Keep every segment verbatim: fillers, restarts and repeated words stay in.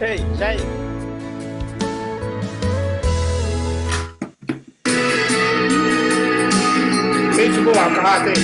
Hey, say. Facebook ah ka ha te.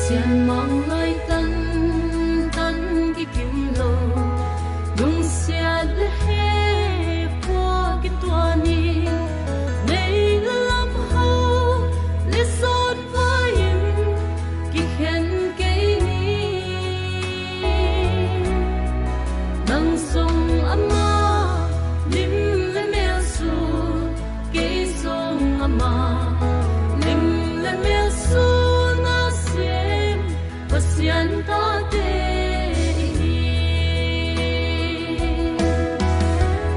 Sianmang lai tantan kikim lo, lungsiat le heh khua kituan in, nei le lam hau le sawt vai-in kikhen kei ni. Nang zong amah lim le mel sun, kei zong amah lim le mel sun a sem Pasian tate i hi.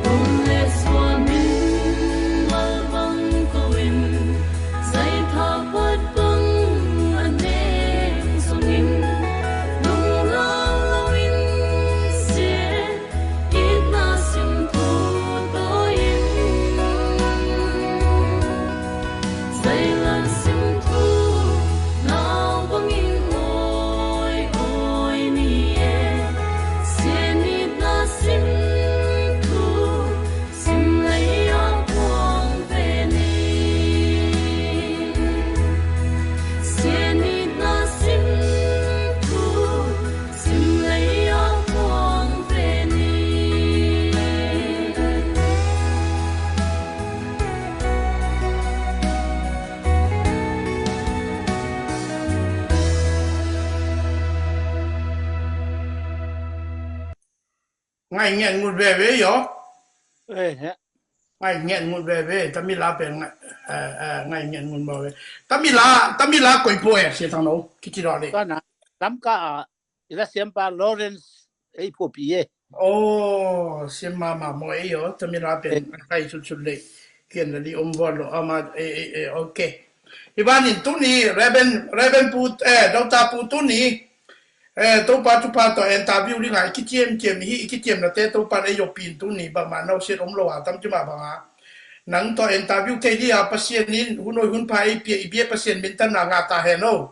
Kum le suamin malbang ko in, zaitha puat bang a neng zongin, lunglau loin sia itna simthu tawi-in, zailan simthu nau bangin awi awi ni e. Sian itna simthu sim lei-ah puang ve ni. Sian itna simthu sim lei-ah puang ve ni. Ngai ngen ngut veve yo. Eh, he. Ngai ngen ngut veve, Tamila pen ngai, eh, eh, ngai ngen ngut veve. Tamila, Tamila koi po e, Sia Thang No, kiti lo le. Kana, Lamka a, ila siampa Lawrence ei phuapi e. Oh, siam mama mo ei yo, Tamila pen, eh, kai sut sut le. Kian la li om vo lo, ama, eh, eh, eh, okay. Hi banin tuni Reverend, Reverend Pu, eh, Doctor Pu tuni, eh, Topa thupha tawh interview dingah i kiciamciam hi, i kiciamnate Topa in ei zopin tuni bangmah nausiat om lo a tamcimah banga nang tawh interview thei dih a Pasian in hun hoi hun pha ei pia, i biak Pasian mintanna ngah ta hen o.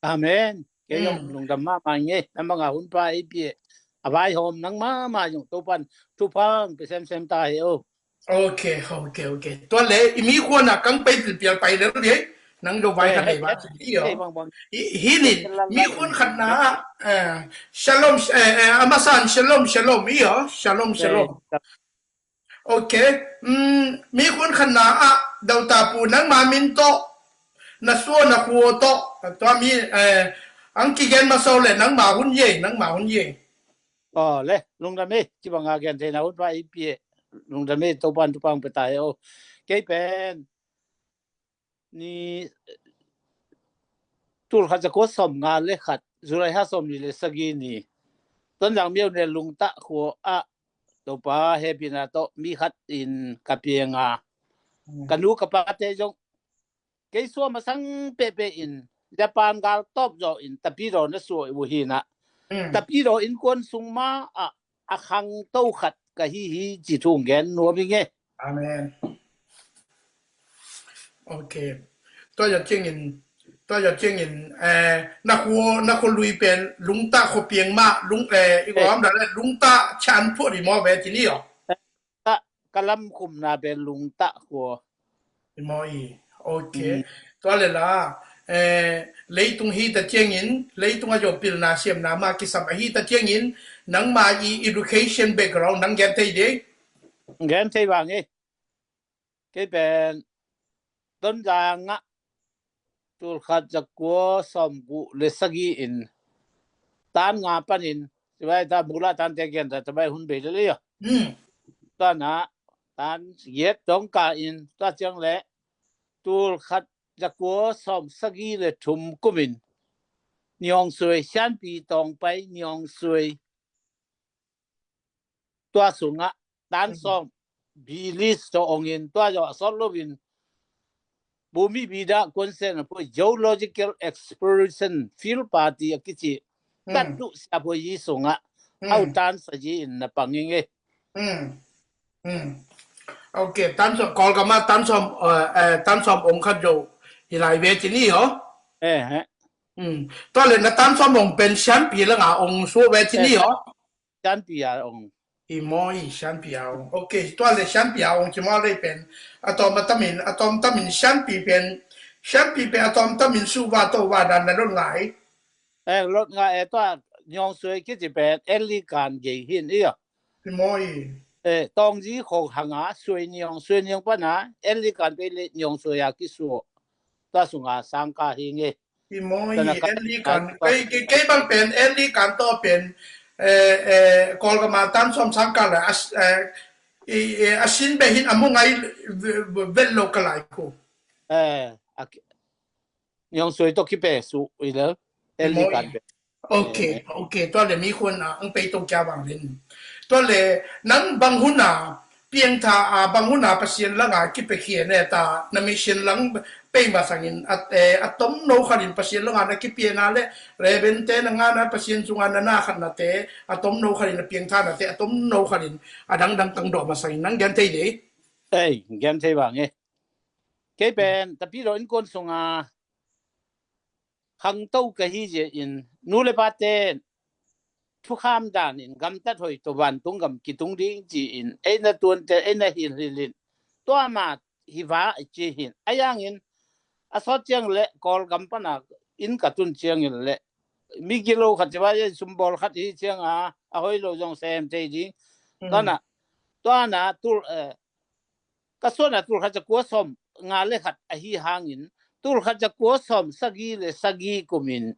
Amen. Kei zong lungdam mahmah ing e, na banga hun pha ei pia a vaihawm nang mahmah zong Topa in thupha hong pia semsem ta hi o. Ok, ok, ok. Tua le i mi khuan ah kang pei pilpial pai lel dih. Nang do vai khat nei va ci dih o. Hi nin mi khuan khatna ah, eh, shalom, eh, eh, a masa in shalom, shalom i o. Shalom, shalom. Ok. Mi khuan khatna ah Doctor Pu nangma min tawh, na suah na khua tawh, tua mi, eh, ang kigen masa uh le nangma hun ye, nangma hun ye. Aw le, lungdam e, ci banga gen theihna hun pha ei pia, lungdam e, Topa in thupha hong pia ta hi o. Kei pen ni, tul khat za kua sawm nga le khat, July ha sawm ni le sagih ni, Tonzang Myo ne Lungtah khua ah Topa hehpihna tawh mi khat in ka piang a, ka nu ka pate zong kei suah masang pehpeh in Japan gal tawp zawh in Tapidaw na suah uh hi na. Tapidaw innkuan sung ma ah a khangto khat ka hi hi ci thu hong gen nuam ing e. Amen. Ok. Tua ya ciangin, tua ya ciangin, eh, na khua, na khua lui pen Lungtah khua piang mah, Lung, eh, i gawm dah le Lungtah Chan Phuat i maw ve ci ni aw. Ka lam khumna pen Lungtah khua. I maw i. Ok. Tua le la, eh, leitung hi ta ciangin, leitung a zopilna siamna mah kisam ahi ta ciangin, nangma i education background nang gen thei dih? Gen thei vang e. Kei pen Tonzang ah tul khat za kua sawm guk le sagih in tan nga panin, tua bai ta mula tante gen ta, tua bai hun bei le le ya. Tua na tan giat dong ka in, tua ciang le tul khat za kua sawm sagih le thum kumin Niawngsui, Sianpi tawng pai Niawngsui, tua sungah tan sawm bilis tawh ong in, tua zawh a sawt lo in Bumi Bida Kuansen a pui Geological Exploration Field Party a kici tat duh sia pui yi sungah au tan sa yi in na pang ing e. Ok, tan sawm, Kawlgam ah tan sawm, eh, eh, tan sawm ong khat zo hi lai ve ci ni aw. Eh, eh. Tua le na tan sawm ong pen Sianpi langa ong suah ve ci ni aw. Sianpi a ong. I maw i Sianpi a ong. Ok, tua le Sianpi a ong ci maw le pen. A tawm a tamin, a tawm tamin Sianpi pen. Sianpi pen a tawm tamin su va to va dan na don ngai. Eh, lot nga e tua Niawngsui kici pen Enlikan gei hin i aw. I maw i. Eh, Tawngzi khong hanga Sui Niawng, Sui Niawng pana Enlikan pei le Niawngsui a kisuak. Tua sunga sangka hi nge. I maw i Enlikan. Kei, kei, kei bang pen Enlikan tawh pen, eh, eh, Kawlgam a tan sawm sangka la, as, eh, i, eh, a sin beh hin a mu ngai vel lo ka lai ko. Eh, a ki-, Niawngsui tawh kipe su i le. Enlikan pe. Ok, ok. Tua le mi khuan a ang pei to kia bang lin. Tua le nang bang hun a piangtha a bang hun a Pasian langa kipe khia ne ta na mission lang pei ma sangin a, eh, a tom no khalin Pasian langa na kipiana le Reverend te na ngana Pasian sunga na na khat na te a tom no khalin a piangtha na te a tom no khalin a dangdang tang dawh ma sangin nang gen thei de. Ei, gen thei bang e. Kei pen Tapidaw innkuan sunga khangto ka hi zia in nu le pate thukham dan in gamtat hoi to vantung gam kitung ding ci in ei na tuante ei na hilhil in tua ma hi va ci hin a yang in a sawt ciang le Kawlgam pana in ka tun ciang in le mi gilo khat ci va sumbol khat hi ciang a a hoi lo zong sem thei ding. Tua na, tua na tul, eh, ka suahna tul khat za kua sawm nga le khat ahi hangin tul khat za kua sawm sagih le sagih kumin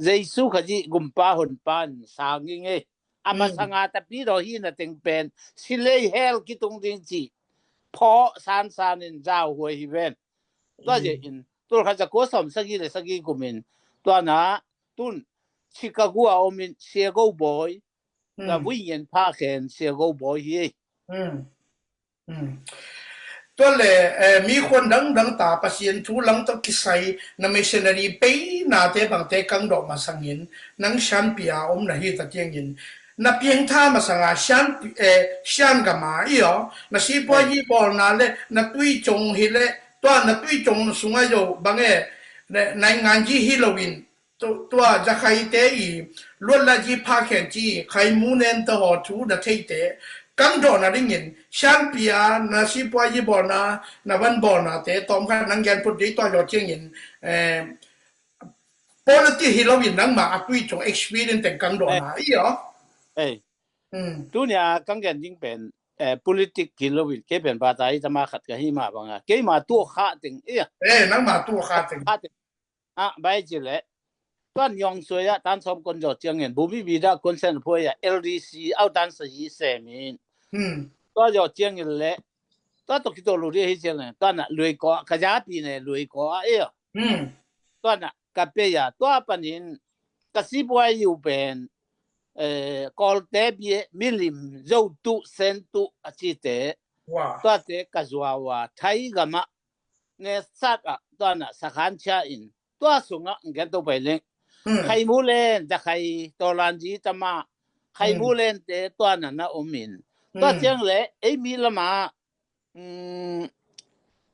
Jesu Khazih gumpa honpa in sang ing e. A masanga Tapidaw hi na teng pen silei hell kitung ding ci phaw sansan in zau huai hi ven. Tua zia in tul khat za kua sawm sagih le sagih kumin tua na tun Chicago a omin Siago Bawi, tua vui ngen pha khen Siago Bawi hi. Tua le, eh, mi khuan dangdang ta Pasian thu lang tawh kisai na missionary peinate bangte kangdawh masangin nang Sianpi a om na hi ta ciangin na piangtha masanga Sian, eh, Siangama i aw na sipuayi bawlna le na tuicong hi le tua na tuicong sunga yo bang e na, nainganji hi loin tua zakhaite i luatlaji phakhen ci khaimu nen ta haw thu na theite kangdawh na dingin Sianpi a na sipuayi bawlna na van bawlnate tawmkhat nang gen phut dei tua yaw ciangin eh, politic hi loin nangma a tuicong experience teng kangdawh na i aw. Tunia kang gen ding pen eh, politic hi loin kei pen bata i tama khat ka hi ma banga keima tuakha teng i aw. Eh, nangma tuakha teng. Ah, bai ci le. Tuan yong suai a tan som kon jo ciangin bumi bida kon sen phuai a L D C au tan sa yi semin. Tua jo ciangin le tua to kito lu ri hi ciangin tua na lui ko ka ja pi ne lui ko a e. Tua na ka pe ya tua panin ka sipuayi pen eh, Kawlte bia milim zo tu sen tu a cite. Tuate ka zuawa thai gama ne sat a tua na sakhan chia in tua sunga gen to pai leng. Khaimu len da khai tolanji tama khaimu len te tua na na om in tua ciang le ei mi lama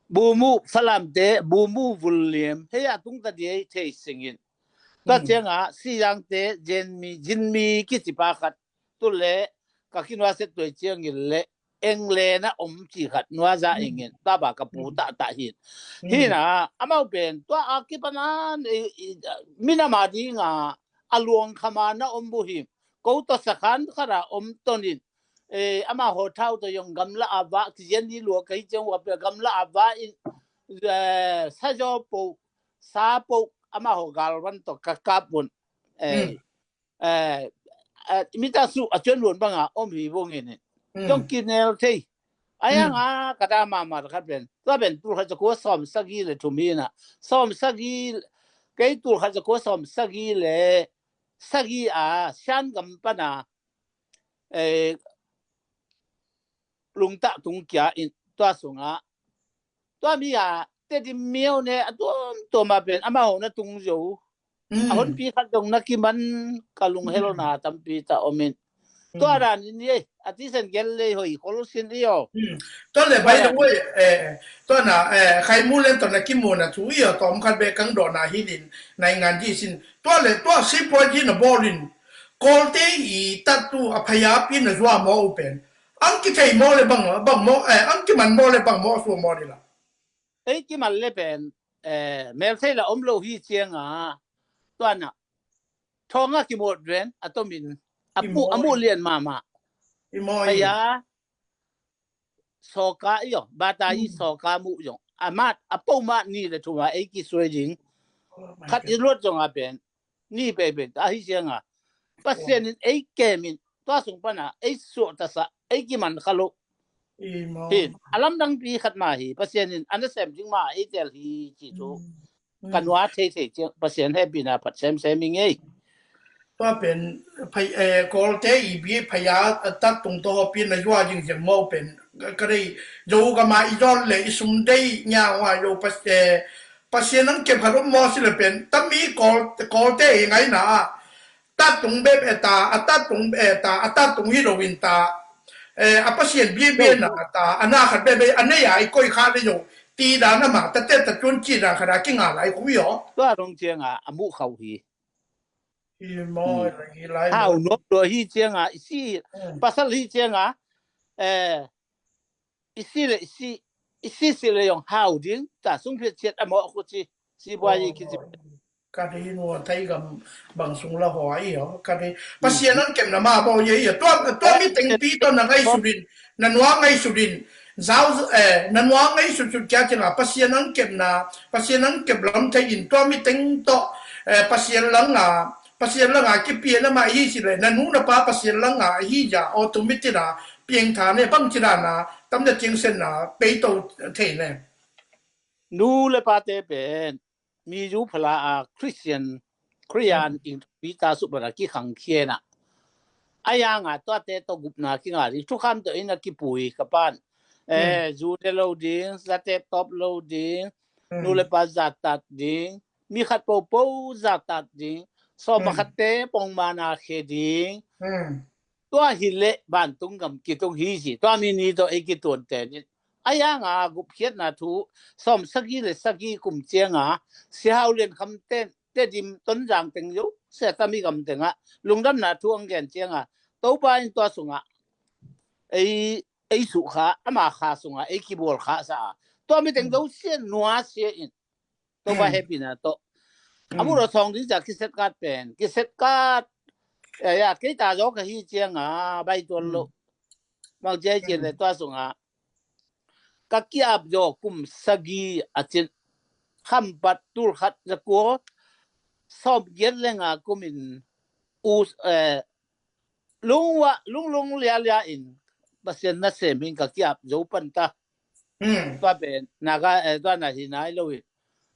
bumu Falamte bumu vulliam hei a tung ta di ei thei singin tua cianga siyangte jenmi jinmi kicipa khat tu le ka kinua set tuai ciangin le englena om ci khat nuaza engin taba ka pu ta ta hin hina amau pen tua a kipana minama dinga a luang khama na om bu him ko to sakhan khara om tonin eh, ama ho thau to yong gamla ava kizian ni lua kai chang wa gamla ava in eh, sajo po sa po ama ho galwan to kakapun eh, eh, eh, mita su a chuan luan banga om hi vong in jong kinel thei ayang a kata mama khat pen tua pen tul khat chakua som sagi le thum hina som sagi kei tul khat chakua som sagi le sagi a sian gam pana eh, lungta tung kia in tua sunga tua mi a te di miau ne a tuam tuam a pen ama ho na tung zo a hon pi khat dong na kiman ka lung hel na tampi ta omin tua ran in ye a ti sen gel le hoi khol sin i o tua le bai da woi eh tua na eh khai mu len to na kimu na thu i o tom khat be kang do na hi din nai ngan di sin tua le tua si po ji na bolin Kawlte i tattu a phayap in a zua maw u pen ang kithei maw le bang maw eh ang kiman maw le bang maw a sua maw ni la ei kiman le pen eh melthei la om lo hi chianga tuana thonga kimot ven a tomin a pu a mu lian mama i maw phaya soka i yong bata i soka mu yong amat a po ma ni le thuma ei ki suai ding khat i luat zong a pen ni pe pen a hi sianga Pasian in ei kemin tua sung pana ei suah tasa ei kiman kha lo hin a lamdang pi khat ma hi Pasian in a nasem ding ma ei tel hi ci thu ka nua thei thei ciang Pasian hepina phat sem sem i ngei tua pen Kawlte i bi phaya tat tung to hopin a zua zing ziang maw pen ka dei zo gama i zon le i sum dei nya hua zo Pasian ang kep khat um maw si le pen tami Kawlte i ngaina a tat tung bep e ta a tat tung e ta a tat tung hi lo in ta a Pasian bia bia na ta a na khat bep a nei a i koi kha le zo ti dan ama ta te ta tun ci dan khat a kinga lai khui aw tua rong cianga a mu khau hi hau nop lo hi chianga i si pasal hi chianga eh i si le i si i si si le yong hau ding ta sung phiat chiat a mo khu chi si bua yi ki chi ka dei nua thai gam bang sung la hoa i ho ka dei Pasian an kem na ma bo ye ye tua tua mi teng pi to na ngai sudin na nua ngai sudin zau eh na nua ngai sud sud kya kina Pasian an kem na Pasian an kem lam thei in tua mi teng to eh Pasian lang a Pasian langa kipia na ma hi si le na nu na pa Pasian langa hi ja automatic a piang tha ne bang ci dan a tam na tiang sen na pei to thei ne nu le pa te pen mi zu phala a Christian Christian in pi ta su bana ki khang khiena ayanga tua te to gupna ki nga ri thu kham to ina ki pui ka pan Eh, zu ne lo ding, zatep tawp lo ding, nu le pa zatat ding, mi khat popo zatat ding, sawm a khatte pongmana khe ding. Tua hileh vantung gam kitung hi ci. Tua mi ni tawh ei kituante nin. A yanga gupkhiatna thu sawm sagih le sagih kum cianga Sia Hau Lian Kham ten Tedim, Tonzang teng zo, Sia Tami gam tengah lungdamna thu ang gen cianga Topa in tua sungah ei ei sukha, ama kha sungah ei kibual kha sa a. Tua mi teng zo sia nua sia in Topa hehpihna tawh a mu lo thawng ding cia kiset kat pen kiset kat. Ya, ya, kei ta zo ka hi cianga bai tuan lo. Mang ciai cian le tua sungah ka kiap zo kum sagih a cin Khampat tulkhat zakua sawm giat le nga kumin u eh, lungwa lunglung lialia in Pasian nasem in ka kiap zo panta. Tua pen Naga eh, tua na hi nai lo hi.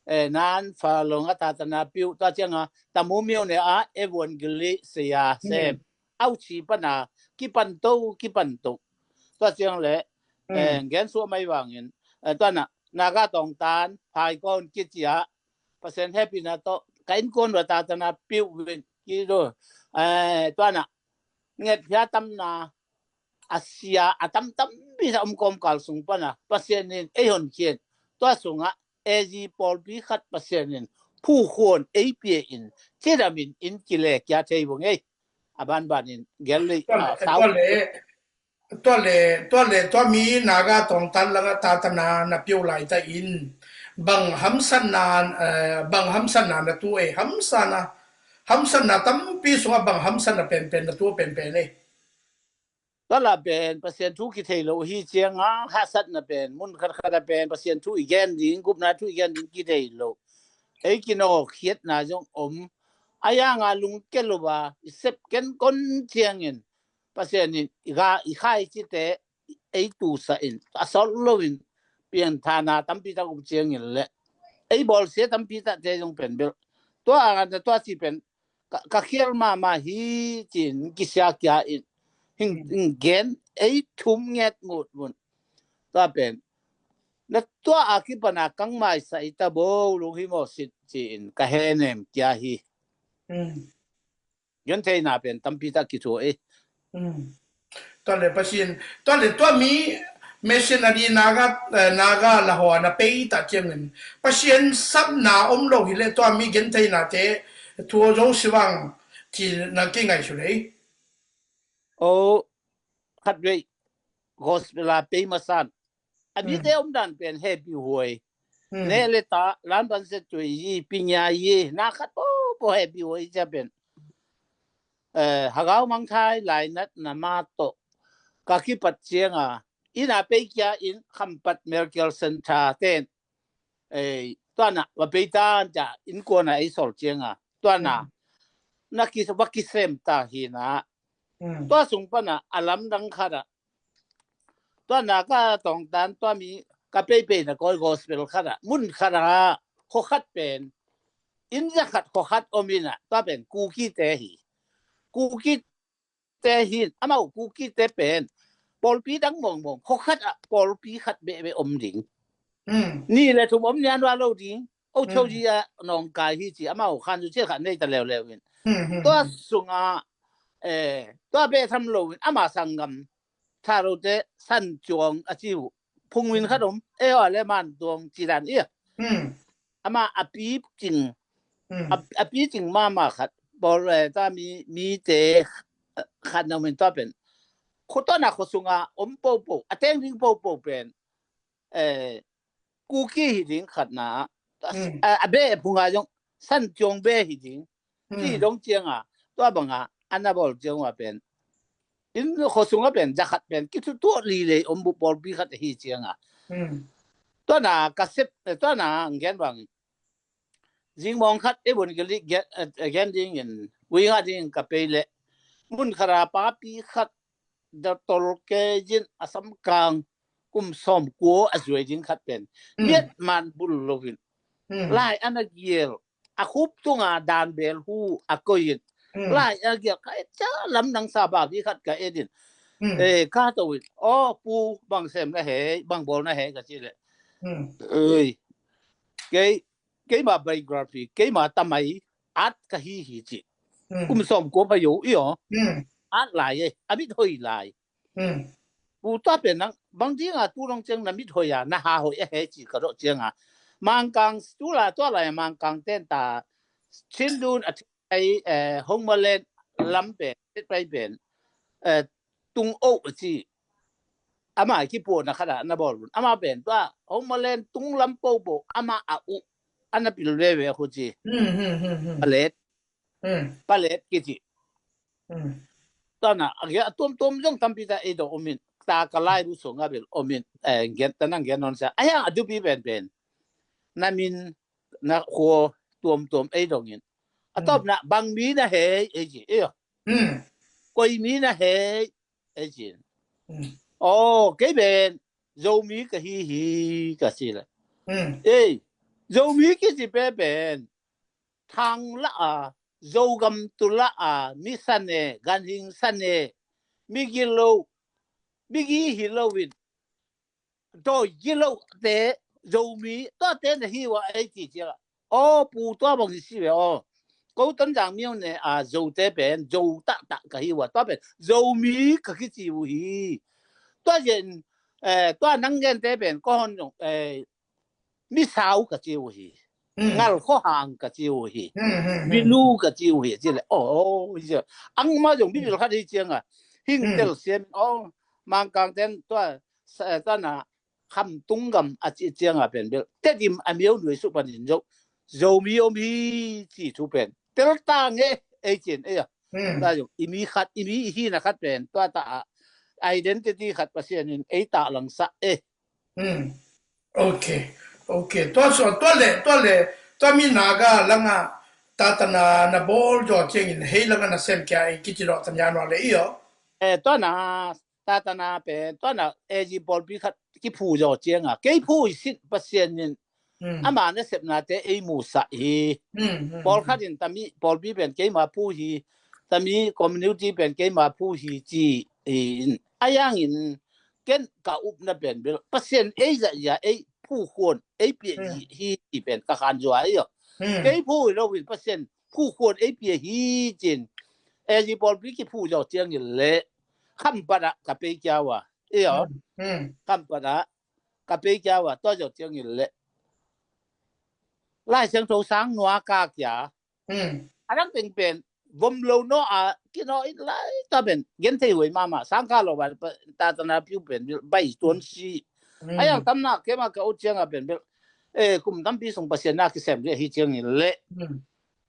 Eh, nan fa long a tatana piu tua cianga Tamu miu ne a evangeli sia sem au ci pana kipan to kipan to. Tua ciang le eh, gen suah mai vangin eh, tua na Naga tawngtan phai kon kicia Pasian hehpihna tawh ka innkuan uh a tatana piu vin ki do. Eh, tua na nget hia tamna a sia a tamtam bisa om kawmkal sung pana Pasian in ei honkhian. Tua sungah ezi pawlpi khat Pasian in phukhuan ei pia in cidamin in kile kia thei vung ei. A banbanin gel lei a sau. Tua le tua le tua mi Naga tawngtan langa tatana na piu laita in bang hamsatna eh, bang hamsatna na tu ei hamsatna hamsatna tampi sungah bang hamsatna penpen na tu penpen ei. Tua la pen Pasian thu kithei lo hi cianga hahsatna pen mun khatkhat a pen Pasian thu i gen ding gupna thu i gen ding kithei lo. Ei kinawkhiatna zong om a yanga lungke lo a i sep kenkon ciangin Pasian in i ga i khai cite ei tusa in a sawt loin pianthana tampi tak um ciangin le ei bawlsia tampi takte zong pen bel tua a na tua ci pen ka khial mahmah hi cin kisia kia in hing gen ei thum nget ngut mun. Tua pen na tua a kipana kang maisa i ta bo lung hi maw sit ci in ka he nem kia hi. Gentheina pen tampi tak kithua ei. Tua le Pasian tua le tua mi missionary Naga eh, Naga lahuana pei ta ciangin Pasian sapna om lo hi le tua mi gentheina te thua zo sivang ci na ki ngai su lei. O khat vei gospel a pei masan a mite omdan pen hehpih huai. Ne le ta lan ban se tui yi pinya yi na khat po po hehpih huai cia pen eh, Hagau Mangthai lainat na ma to ka kipat cianga ina pei kia in Khampat Miracle Center ten eh, tuana va pei tan cia in kuana ei sol cianga tuana na ki va kisem ta hi na. Tua sung pana a lamdang khata tua Naga tawngtan tua mi ka peipei na kawi gospel khata mun khata khokhat pen inn zakhat khokhat om ina tua pen Kukite hi. Kukite hi amau Kukite pen pawlpi dang mawngmawng khokhat ah pawlpi khat behbeh om ding. Ni le thum om nian va lo ding. O cho ji a nong kai hi ci amau khan zu cia khat nei ta leuleu in tua sunga eh, tua beh tham lo in ama sanggam tharote San Cuang a ci uh phungwin khat om e aw le man tuang ci dan ia. Ama a pi cing a pi cing mama khat pawl eh, ta mi mite khat na min tua pen khuatawna khuasunga om popo a teng ding popo pen eh, Kuki hi ding khatna a be phunga zong San Cuang be hi ding ti dong cianga tua banga ana bawl cianga pen in khuasunga pen zakhat pen kithutuah lilei om bu pawlpi khat hi cianga tuana ka sep tuana ngen bang zingmawng khat evangeli gen dingin uinga dingin ka pei le mun khara papi khat da tol kei zin a samkang kum sawm kua a zuai ding khat pen miat man bul loin lai ana giel a khup tunga dan bel hu a koiin lai ana giel ka et ca lamdang sa bapi khat ka et in Hmm. Eh, ka to in, oh, pu, bang sem na hei, bang bawl na hei ka ci leh. Hmm. Ei, kei, keima biography, keima tamai, at ka hi hi ci. Hmm. Kum sawm kua pha yo, i aw. Hmm. At lai e, a mit hoi lai. Hmm. Pu, tua pen nang, bang dinga tu dong ciang na mit hoi a, na ha hoi a hei ci ka dawh ciang a. Mangkang, tu la, tua lai Mangkang ten ta, Chin dun a ai, eh, Hong Malen lam pen, pai pen, eh, tung oh a ci. Ama kipuahna khat ah na bawl un. Ama pen tua, Hong Malen tung lam popo, ama a uh, a na pil veve khu ci. Hmm, hmm, hmm, hmm. Palet. Hmm. Palet kici. Hmm. Tua na, a gia tuamtuam zong tampi ta ei dong om in. Ta ka lai bu sung a bil om in, eh, gen, ta nang gen non sa. A hiang a dupi pen pen. Na min, na khua tuamtuam ei dong in. A tawpna, bang mi na hei, ei ci, ei aw. Hmm. Koi mi na hei, ei ci. Hmm. Oh, kei pen, Zomi ka hi hi, ka ci le. Hmm. Ei, Zomi kici pe pen, thang la a, Zogam tu la a, mi sane, ganhing sane, mi gilo, mi gi hi lo in. Dawi gilo te, Zomi, tua te na hi ua ei ci ciang a. Oh, pu, tua bang hi si ve, oh. Ko Tonzang myo ne a Zo te pen, Zo taktak ka hi ua, tua pen, Zomi ka kici uh hi. Tua zen, eh, tua nang gen te pen, ko hon zong, eh, mi sau ka ci uh hi. Hmm. Ngal kho hang ka ci uh hi. Hmm, hmm, hmm. Mi nu ka ci uh hi, ci le. Oh, hi ci. Ang ma zong mi bil khat hi ciang a. Hing tel siam, oh, Mangkang ten, tua, sa-, tua na, Khamtung gam a ci ciang a pen bil. Tedim a miau nui su panin zo. Zomi om hi ci thu pen. Tel tang e, ei cin, ei a. Hmm. Ta zong, i mi khat, i mi i hina khat pen. Tua ta a. Identity khat Pasian in ei ta langsa e. Hmm. Ok. Ok. Tua so, tua le, tua le, tua mi Naga langa, ta ta na, na bawl zaw ciangin, hei langa na sem kia, ei kici lo ta nia nua le i aw. Eh, tua na, ta ta na pen, tua na, A G pawlpi khat kiphu zaw ciang a. Kei phu i sit Pasian in, hmm, ama na sepna te ei musa hi. Hmm, hmm, pawlkhat in tami, pawlpi pen keima phu hi, tami community pen keima phu hi ci in. A yang in, ken ka upna pen bil, Pasian ei zah ya, ei phu khuan, ei pia hi, hi, hi pen ka khan zua hi aw. Hmm. Kei phu hi lo in Pasian phu khuan ei pia hi cin. A G pawlpi kiphu zaw ciangin le, Khampat ah ka pei kia ua. Ei aw. Hmm, hmm. Khampat ah ka pei kia ua, tua zaw ciangin le. Lai Siangtho sang nua ka kia. Hmm. A dang teng pen, vom lo no a, kino in lai ta pen, gen thei huai mama, sang ka lo ba, ta ta na piu pen, bai tuan si. Hmm. A yang tam na, keima ka ut ciang a pen, bil. Eh, kum tampi sung Pasian na kisem le hi ciangin le. Hmm.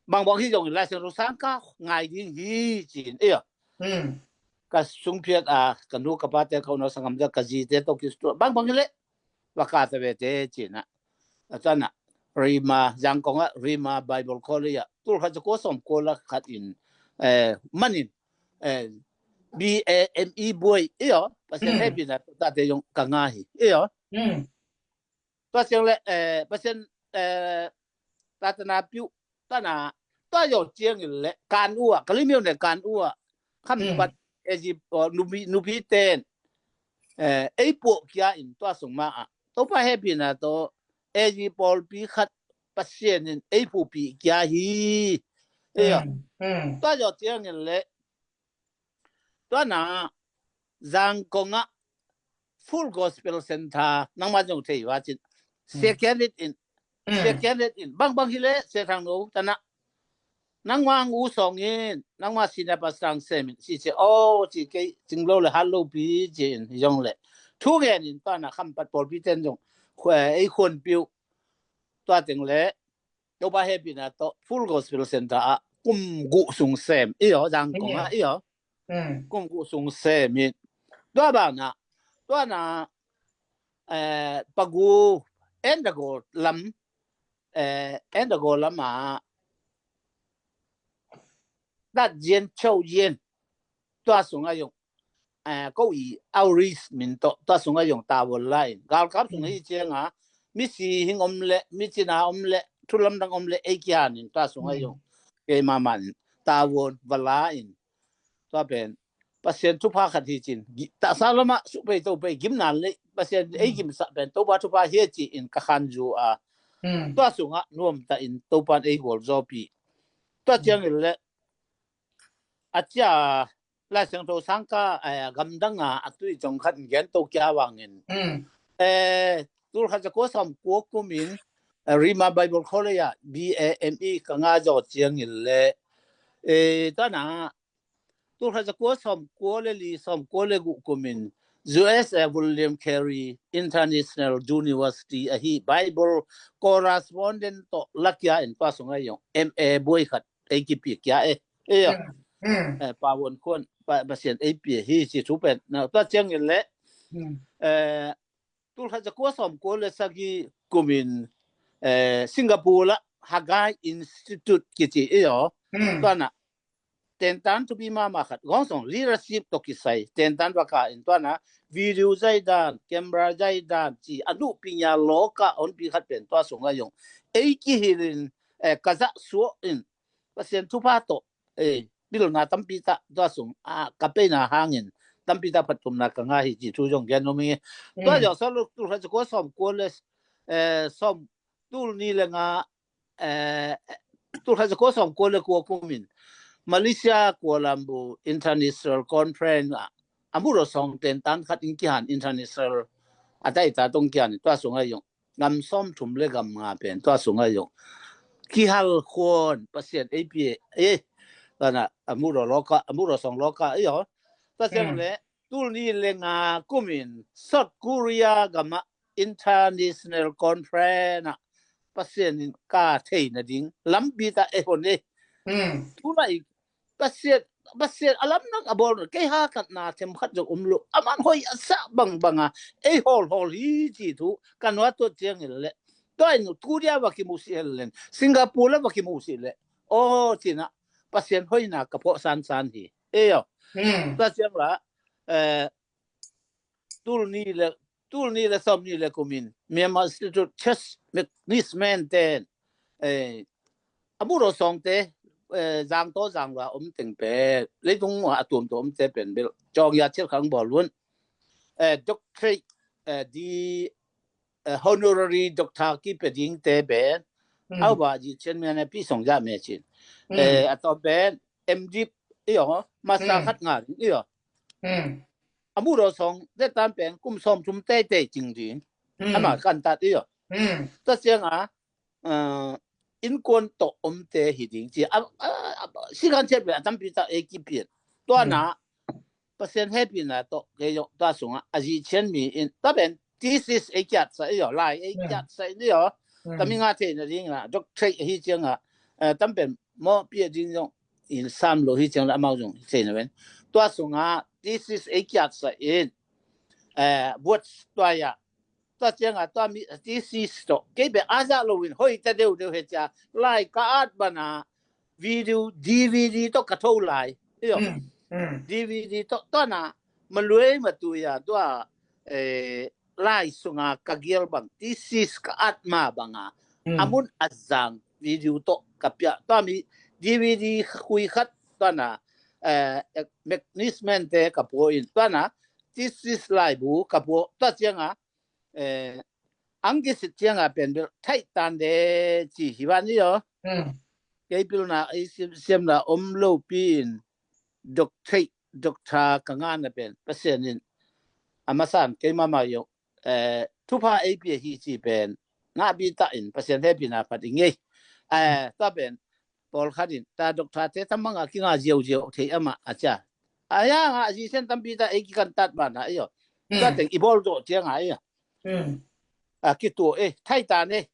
Bang bang hi zong in Lai Siangtho sang ka ngai ding hi cin, ei aw. Hmm. Ka sung phiat a, ka nu ka pa te, ka u no sanggam te, ka zi te, to kis tu, bang bang hi le. Wa ka ta ve te cin a. A tan a. Rima, Zangkong a, Rima Bible College a. Tul khat za kua sawm kua le khat in, eh, man in, eh, B A M E buai, ei aw. Pasian, hmm, hehpihna ta te zong ka ngah hi, ei aw. Hmm. Tua ciang le, eh, Pasian, eh, ta ta na piu, ta na, tua zaw ciangin le, kan ua, ka limio ne kan ua, Khampat, hmm, A G, oh, nupi, nupi ten, eh, ei puah kia in tua sung ma a. Topa hehpihna to, A G pawlpi khat Pasian in ei phupi kia hi. Ei aw. Hmm, hmm. Tua zaw ciangin le, tua na, Zangkong a Full Gospel Center, nangma zong thei ua cin. Hmm. Second it in. Hmm. Second it in. Bang bang hi le, se thang no, ta na. Nangma ang u song in, nangma senior pastor ang sem in, si se, oh, si kei, cing lo le, hal lo pi, cin, zong le. Thu gen in, tua na, Khampat pawlpi ten zong, khua, ei khuan piu, tua teng le, Topa hehpihna to, Full Gospel Center a, kum guh sung sem, ei aw, Zangkong a, ei aw. Hmm. Kum guh sung sem in. Tua bang na, tua na, eh, Pagu, Endago lam, eh, Endago lam a, Dat Zien, Chau Zien, tua sung a zong, eh, ko i outreach min to, tua sung a zong ta ua lai. Galkap sung hi ciang a, mi si hing om le, mi cina om le, thu lamdang om le, ei kian in, tua sung a zong. Hmm. Kei mama in, ta ua va la in, tua pen, Pasian thupha khat hi cin, gi-, tahsa lamah suh pei to pei, gimna lei, Pasian ei gimsah pen Topa thupha hi ci-in ka khanzu a, tua sungah nuamta in Topa in ei gualzawpi. Tua ciangin le a cia Lai Siangtho sangka, eh, gamdanga a tui zong khat in gen to kia vangin. Eh, tulkhat zakua sawm kua kumin, eh, Rhema Bible College ah B A M E ka ngah zawh ciangin le, eh, tuana tulkhat zakua sawm kua le li, sawm kua le guk kumin U S A William Carey International University ahi Bible correspondent tawh lakia in tua sungah zong M A buai khat ei kipia kia e. Eh, eh, Pa Vuan Khuan, Pa, Pasian ei pia hi ci thu pen. Na, tua ciangin le, eh, tulkhat zakua sawm kua le sagih kumin, eh, Singapore ah Haggai Institute kici i aw. Tuana tentan thupi mahmah khat, gawngsong leadership tawh kisai tentan vaka in tuana video zaidan, camera zaidan ci a nuhpi nia lawka onpi khat pen tua sungah zong ei kihilin, eh, ka zahsuah in Pasian thupha tawh, eh, pilna tampi tak tua sung, ah, ka peina hangin tampi tak phattumna ka ngah hi ci thu zong gen om hi. Tua zong sawm, tulkhat zakua sawm kua le, eh, sawm, tul nih le nga, eh, tulkhat zakua sawm kua le kua kumin Malaysia Kuala Lumpur International Conference ah a murawsawng tentan khat in kihan international a taita tong kihan tua sungah zong gam sawmthum le gam nga pen tua sungah zong kihal khuan Pasian ei pia, eh, tuana a muraw lawka, a murawsawng lawka i aw. Tua ciang le tul nih le nga kumin South Korea gamah International Conference ah Pasian in ka theina ding lampi tak ei hon e. Tulai Pasian, Pasian a lamdang a bawl, kei hakatna themkhat zong om lo. Aman hoih a sah bangbanga ei hawlhawl hi ci thu ka nuat tuat ciangin le, tua in Korea va kimuhsih hel len, Singapore la va kimuhsih le, aw cina Pasian hoihna ka phawh sansan hi. Ei aw. Tua ciang la, eh, tul nih le, tul nih le sawm nih le kumin Myanmar Institute Church McNeese Men ten, eh, a murawsawngte, eh, zangtaw zanglua om teng pen, leitung a tuamtuam omte pen bel cawng ya thil khang bawl un. Eh, doctorate, eh, di, eh, honorary doctor kipia dingte pen, au ba ji chen mian a pi song ja me cin. Eh, a tawm pen M.Div i aw, master khat nga ding i aw. A murawsawng te tan pen kum sawmthum teitei cing ding. Ama kan tat i aw. Tua cianga, ah, innkuan tawh omte hi ding ci. A, a, a, sikhan ciat pen a tampi tak ei kipian. Tuana Pasian hehpihna tawh kei zong tua sungah a zi cian mi in tua pen thesis ei kiatsa i aw, lai ei kiatsa i aw. Ka mi nga theina dingin doctorate ahi cianga, eh, tam pen mawhpi a ding zong in sam lo hi ciang le amau zong hi thei na ven. Tua sungah thesis ei kiatsa in, eh, buat tua ya. Tua cianga tua mi thesis tawh kei pen a zah lo in hoih ta deuhdeuh he cia lai ka at bana video D V D tawh ka tho lai. Iyo. D.V.D tawh, tuana maluai matuia tua, eh, lai sunga ka gial bang thesis ka at ma banga a mun a zang video tawh ka pia. Tua mi D.V.D khui khat tuana, eh, McNeese Men te ka pua in tuana thesis laibu ka pua. Tua cianga, eh, ang kisit cianga pen bel thaih tan de ci hi van iyo. Kei pilna ei siam, siamna om lopi in doctorate, doctor ka ngahna pen Pasian in a masan kei mama iyo, eh, thupha ei pia hi ci pen ngahpi ta in Pasian hehpihna phat i ngei. Eh, tua pen pawlkhat in ta doctor te tam banga kinga ziauziau thei ama a cia. A ya nga a zisen tampi ta ei kikan tat bana iyo. Tua teng i bawl zawh cianga iyo. A kitua e, thaih tan e.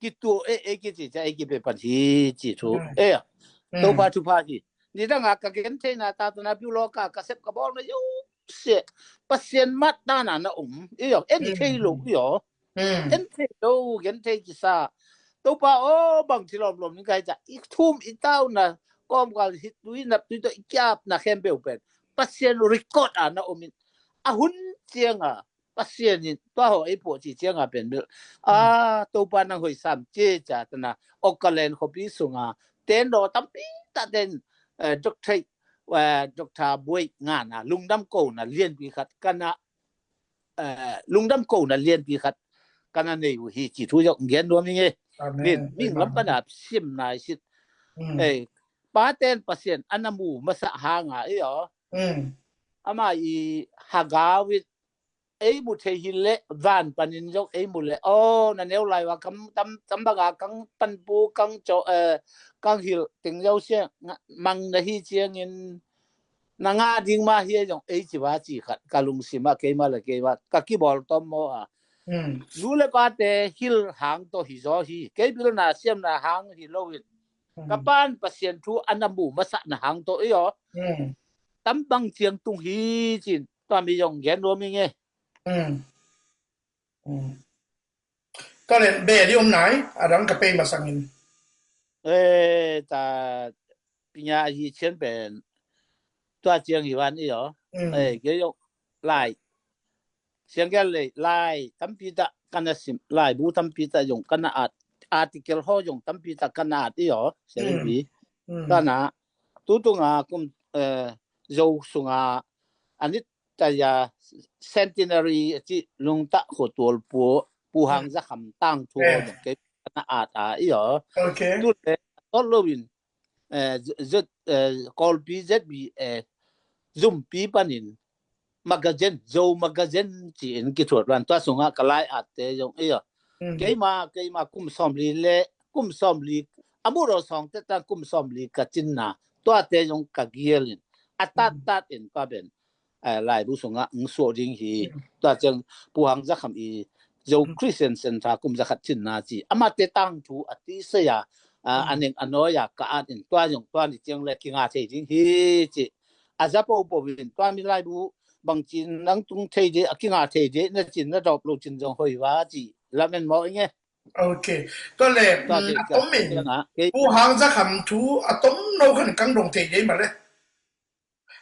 Kitua e, ei kici cia ei kipe pan hi ci thu. E a Topa thupha hi. Nidanga ka gen theina ta tuna piu lawka ka sep ka bawlna yo se Pasian mat tana na um. Iyo, en thei lo iyo. En thei lo, gen thei kisa. Topa aw, bang thil lawmlawm ning kai ta i thum i tauna kawmkal hi tui nap tui tawh i kiapna khempeuh pen Pasian record a na um in a hun cianga Pasian in tua haw ei puah ci cianga pen bel a Topa nang hoih sam ci ca tana Oakland khuapi sunga ten daw tampi ta ten, eh, doctorate Dr. Buai ngana lungdam kona lianpi khat kana, lungdam kona lianpi khat kana nei uh hi ci thu zong gen nuam hi nge. Min ming lam pana sim nai sit. Paten Pasian ana mu masa hanga i aw. Ama i Hagau in ei mu thei hi leh van panin zong ei mu leh aw na neu lai wa kam tam tam banga kang panpu kang caw kang hilh teng zo sia mang na hi ciangin na ngah ding mah hi zong ei ci va ci khat ka lungsim ah keima le keima ka kibawl tawm maw a. Nu le pate hilh hang tawh hi zaw hi kei pilna siamna hang hi loin ka pan Pasian thu ana mu masakna hang tawh i aw. Tam bang ciang tung hi cin tua mi zong gen nuam hi nge. Tua le beh di om nai a dang ka pei masangin. Eh, ta pinya a hi cian pen tua ciang hi van i aw. Eh, kei zong lai siang gel lei lai tampi ta kana sim lai bu tampi ta zong kana at article ho zong tampi ta kana at i aw. Seven bi kana tutunga kum zo sunga anit taya centenary a ci lungtak khuatual pu Pu Hang Za Kham tangthu ho zong kei kana at a i aw. Tu le tawt loin Kawlpi Z B A zumpi panin magazine Zo magazine ci-in kithuat van tua sungah ka lai atte zong i aw. Keima keima kum sawmli le kum sawmli a muraw sawng te tan kum sawmli ka cinna tuate zong ka gialin a tattat in tua ben laibu sungah ng suah ding hi. Tua ciang Pu Hang Za Kham i Zo Christian Center kum zakhat cinna ci amate tangthu a ti saya a neng a nawi a ka at in tua zong tua ni ciang le kinga thei ding hi ci a za popo in tua mi laibu bangcin nang tung thei de a kinga thei de na cin na dawp lo cin zong hoi va ci lamen maw i nge. Ok. Tua le a tom in Pu Hang Za Kham thu a tom no khan kang dong thei de ma le.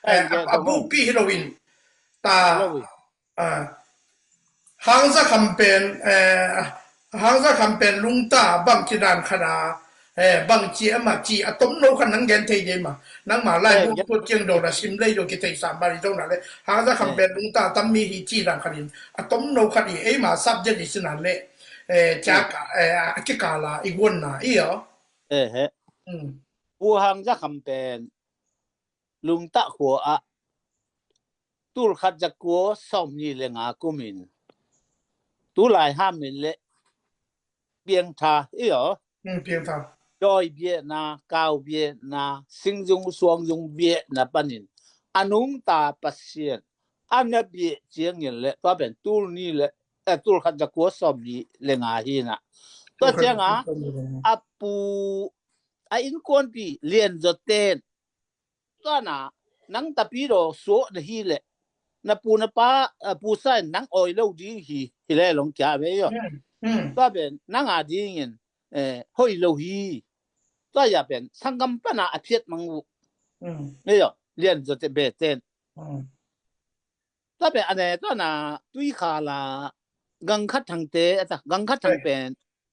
A bupi hi loin ta Hang Za Kham pen Hang Za Kham pen lungta bang ci dan khana bang ci ama ci a tom no khan nang gen thei de ma nangma lai bu pu tiang do na sim lei do ki thei sam bari do na le Hang Za Kham pen lungta tam mi hi ci dan khanin a tom no khan i ei ma subject i sinan le cia ka a kikala i guan na i aw. Pu Hang Za Kham pen lungtak khua ah tulkhat zakua sawmni le nga kumin tulai hamin le piangtha i aw. Dawi biahna kau biahna singzung suangzung biahna panin a nungta Pasian a na biah ciangin le tua pen tulni le tulkhat zakua sawmni le nga hina tua cianga a pu a innkuanpi lianzaw ten tuana nang tapidaw suah na hi leh na pu na pa pusa in nang awi lo ding hi hi le long kia ve yo. Tua pen nang a dingin hoi lo hi. Tua ya pen sanggam pana a phiat mang uh. Ve yo lian zote beten. Tua pen ane tuana tui khala gangkhat thangte ata gangkhat thang pen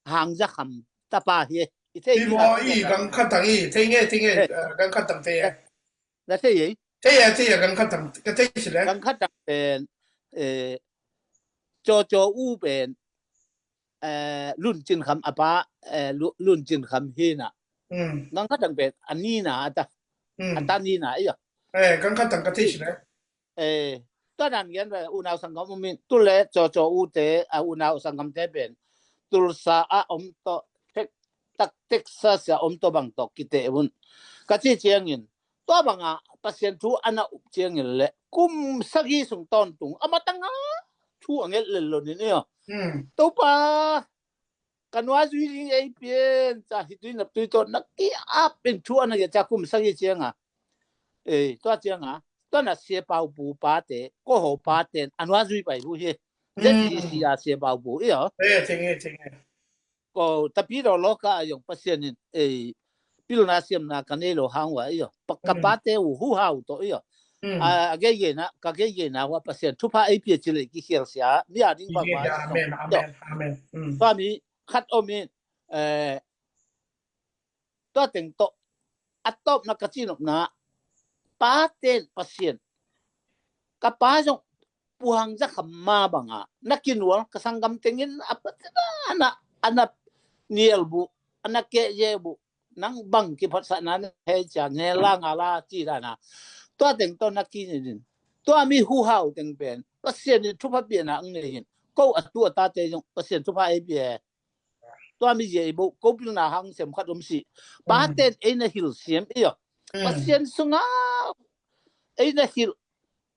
Hang Za Kham tapa hi. I thei hi mo i gangkhat thang i thei nge thei nge gangkhat thang thei. Na thei ei. Thei a thei a gangkhat thang ka thei si le. Gangkhat thang pen cho cho u pen Lun Cin Kham apa Lun Cin Kham hi na. Gangkhat thang pen a ni na ata ata ni na i ya. Gangkhat thang ka thei si le. Tua dan gen ve unau sanggam um in tu le cho cho u te a unau sanggam te pen Tulsa a om to tak Texas a om to bang to kite un ka ci ciangin tua banga Pasian thu ana up ciangin le kum sagi sung tawntung a matanga thu a nget lel lo nin io. Topa ka nua zui ding ei pian ca hi tui nap tui to na ki ap in thu ana ge ca kum sagi cianga. Tua cianga tua na sia pau pu pate ko ho paten a nua zui pai bu hi. Zen hi sia sia pau pu io. Ko tapi do lo ka a yong Pasian in pilna siamna ka nei lo hang wa io. Ka pate u hu hau to io. A gei gei na ka gei gei na wa Pasian thupha ei pia ci le ki khial sia mi a ding bang wa. Amen amen amen. Tua mi khat om in tua teng to a top na ka ci nop na pa ten Pasian, ka pa zong Pu Hang Za Kham ma banga na kinual, ka sanggam tengin a pa ana ana nial bu, ana kehje bu, nang bang kiphatsakna na hei cia nge la nga la ci dana. Tua teng tawh na kinin in, tua mi huhau teng pen Pasian in thupha piana ang nei in, ko a tu a tate zong Pasian thupha ei pia. Tua mi zia i bo ko pilna hang sem khat om si. Pa ten ei na hil siam i a, Pasian sunga ei na hil,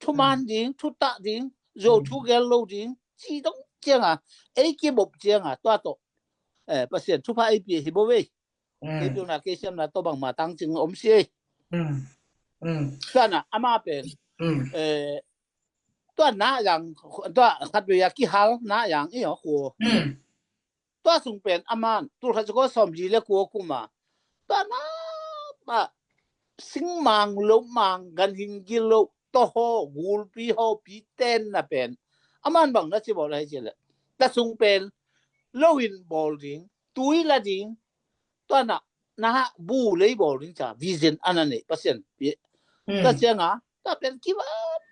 thuman ding, thutah ding, zo thu gel lo ding ci dong cianga ei kibop cianga tua tawh, eh, Pasian thupha ei pia hi bo vei. Kei pilna kei siamna tawh bangma tangcing om si ei. Tuana ama pen, eh, tua na yang, tua khat vei a kihal na yang i a khuo. Tua sung pen aman tulkhat sako sawmli le kua kuma tua na ma singmang lo mang ganhing gil lo toho gulpi hopi ten na pen aman bang na ci bawl ahi ci le, ta sung pen lo in bawl ding, tui la ding, tua na na bu lei bawl ding ca vision ana nei Pasian pi. Ta cianga ta pen kiva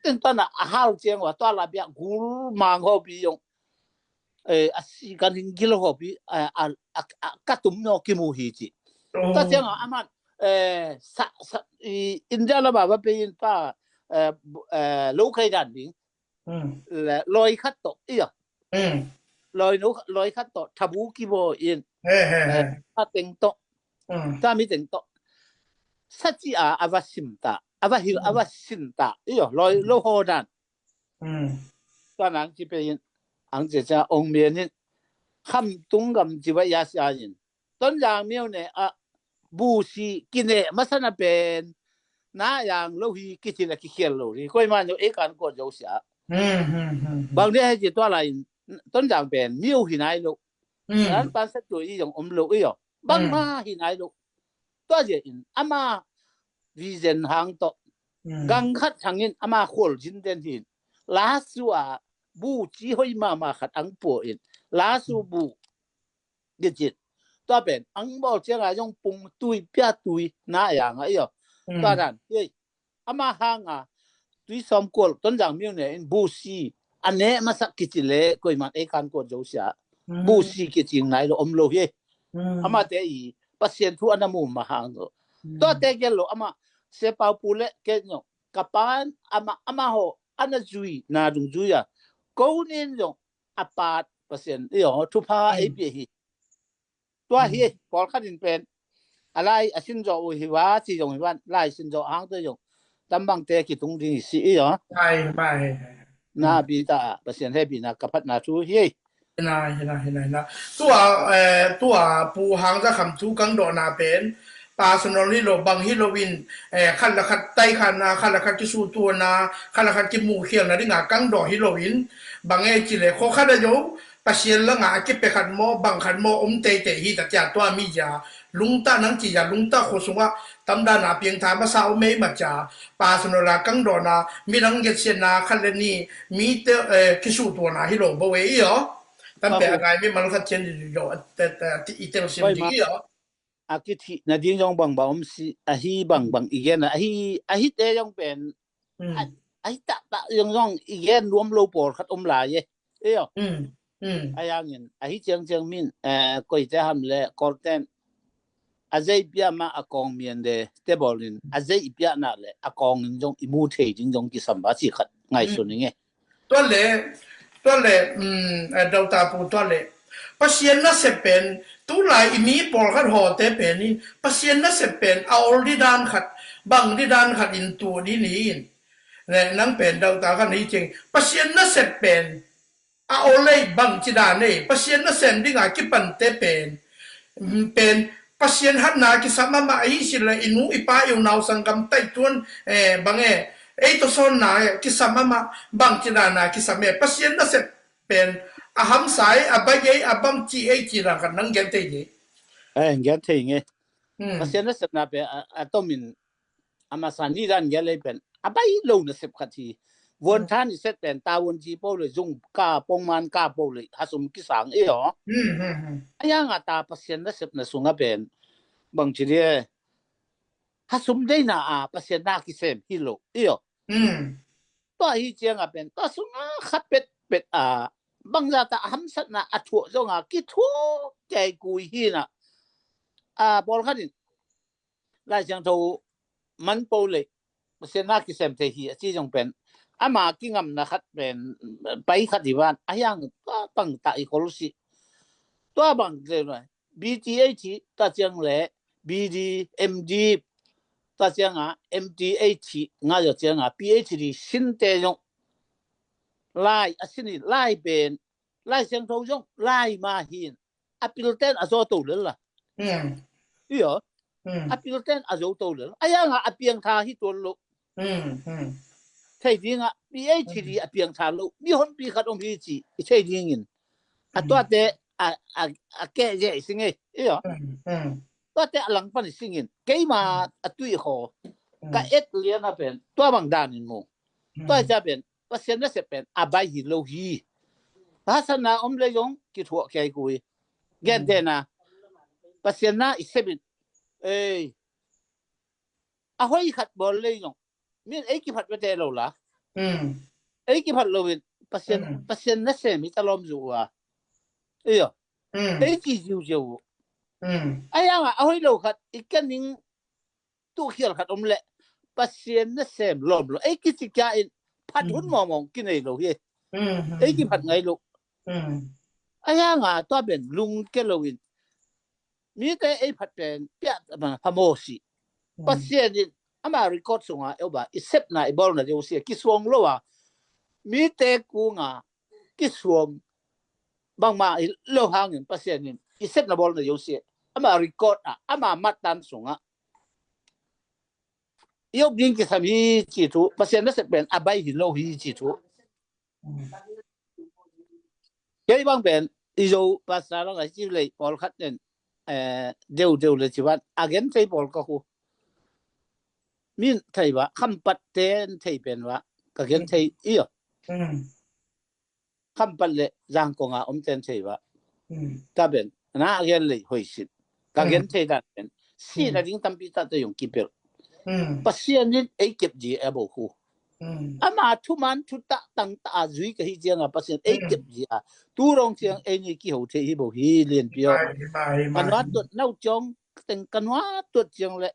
ten tua na a hal ciang wa tua la bia gul mang hopi yong, eh, a si ganhing gil hopi, eh, a, a, a, ka tum no kimu hi ci. Ta cianga aman, eh, sa, sa, i India la ba ba pe in pa, eh, bu-, eh, lo kai dan ding. Loi khat tawh i a, loi no, loi khat tawh thabu kibaw in, eh, a teng tawh, ta mi teng tawh sa ci a a va sim ta, a va hil, a va sin ta i a, loi lo ho dan. Tua nang ci pe in, ang cia cia ong mian in, kham tung gam ci va ya sia in, Tonzang miau ne a bu si kine masa na pen na yang lo hi kici la kikhial lo ri. Koi man yo e kan ko zo sia. Bang ne he ci tua la in Tonzang pen miau hi nai lo. Nan pan sa tu i yong om lo i yo. Bang ma hi nai lo. Tua zia in ama vision hang to. Gang khat thang in ama khol jin den hin. La su a bu ci hoi ma ma khat ang po in. La su bu gicin. Tua pen ang bawl cianga zong pung tui pia tui na yanga i a. Tua dan hi. Ama hanga tui sawm kual Tonzang miau ne in bu si a ne masak kici le koi man ei kan kual zo sia. Bu si kicing nai lo om lo hi. Ama te i Pasian thu ana mu ma hang zo. Tua te gel lo ama se pau pu le ke nyo. Ka pan ama, ama ho ana zui na dung zui a. Ko nin zong a pat Pasian i a thupha ei pia hi. Tua hi, pawlkhat in pen a lai a sin zawh uh hi va ci zong hi van, lai sin zawh hang tua zong tambangte kitung ding hi si i a. Na pi ta a Pasian he pi na ka phatna thu hi. Hina, hina, hina, hina. Tua, eh, tua Pu Hang Za Kham thu kang dawhna pen personal hi lo, bang hi lo in, eh, khat la khat taikhanna, khat la khat kisutuana, khat la khat kimukhialna dinga kang dawh hi lo in, bang e ci le kho khat a zo Pasian langa a kipia khat maw, bang khat maw om teitei hi ta cia tua mi zia lungta nang ci zia lungta kho sungah tamdana piangtha masa om ei ma cia personal a kang dawhna midang getsiatna khat le ni mite, eh, kisutuana hi lo bo e i aw. Tampe a ngai mi mal khat cian i zo i tel sim ding i aw. A kithihna ding zong bangbang om si, ahi bangbang i gen a, ahi, ahi te zong pen, ahi taktak zong zong i gen nuam lo pawlkhat om lai e. Ei aw. A yangin, ahi ciangciang min, eh, koite ham le kawlten a zei pia ma a kawng mian de te bawlin, a zei i piahna le a kawngin zong i mu thei ding zong kisam ba ci khat ngaihsun ing e. Tua le, tua le, um, eh, Dr. Pu tua le. Pasian nasep pen, tulai i mi pawlkhat hawte pen in, Pasian nasep pen, a ol di dan khat, bang di dan khat in tu di ni in. Ne, nang pen Dr. khat ni cing, Pasian nasep pen, a ol ei bang ci dan ei, Pasian nasem dinga kipante pen, um, pen, Pasian hatna kisam amah ahi sin le i nu i pa i unau sanggam taituan, eh, bang e, ei tawsawnna, eh, kisam amah bang ci dana kisam e, Pasian nasep pen a hamsa ei, a bai ei, a bang ci ei ci dan khat nang gen tei ni. Eh, gen tei nge. Pasian nasepna pen a, a tomin a masa ni dan gen lei pen a bai lo nasep khat hi. Vuan than i set pen ta vuan ci po le zung ka pongman ka po le hasum kisang e aw. A yanga ta Pasian nasepna sunga pen bang ci dia. hasum deina a Pasian na kisem hi lo. Iyo. Tua hi cianga pen tua sunga khat petpet a bangzata a hamsatna a thuah zonga kithuah keikui hina. A pawlkhat in Lai Siangtho man po le Pasian na kisem thei hi a ci zong pen ama kingamna khat pen pai khat hi van a hiang tua bang ta i khol si. Tua bang le B T H ta ciang le B D, M D ta cianga M T H nga zo cianga P H D sinte zong lai a sini lai pen Lai Siangtho zong lai ma hin a pilten a zo to lel la. Iyo. A pilten a zo to lel a yanga a piangtha hi tuan lo. Thei dinga P H D a piangtha lo mi honpi khat om hi ci i thei dingin a tuate a a a ke je i sing ei. Iyo. Tuate a langpan i singin keima a tui kho ka et liana pen tua bang danin mu. Tua cia pen Pasian nasep pen a bai hi lo hi. Pasana om le zong kithuah keikui. Gentena Pasian na i sepin ei a hoi khat bawl le zong min ei kiphat vete lo la. Ei kiphat loin Pasian Pasian nasem hi talawm zu uh a. Iyo. Ei ci ziuziau uh. A yanga a hoi lo khat i kening tukhial khat om le Pasian nasem lawm lo ei kici kia in phat hun mawngmawng kinei lo hi. Ei kiphat ngai lo. A yanga tua pen lungke loin mite ei phat pen piah pha maw si. Pasian in ama record sunga euba i sepna i bawlna deusia kisuang lo a mite kunga kisuang bangma i lo hangin Pasian in i sepna bawlna deusia ama record a ama mattan sunga i op ding kisam hi ci thu Pasian nasep pen a bai hi lo hi ci thu. Kei bang pen i zo pasa lang a ci lei pawlkhat nen deu deu le ci van a gen thei pawl ka khu. Min thei va khampat ten thei pen va ka gen thei iyo. Khampat le zangkonga om ten thei va ta pen na a gen lei hoisit ka gen thei dan pen si na ding tampi ta te yong kipel. Pasian in ei kep ji a bo khu. Ama thuman thutah tangtah a zui ka hi cianga Pasian ei kep ji a tu rong ciang ei ni kiho thei hi bo hi lianpi aw. Ka nuat tuat nau ciang teng ka nuat tuat ciang le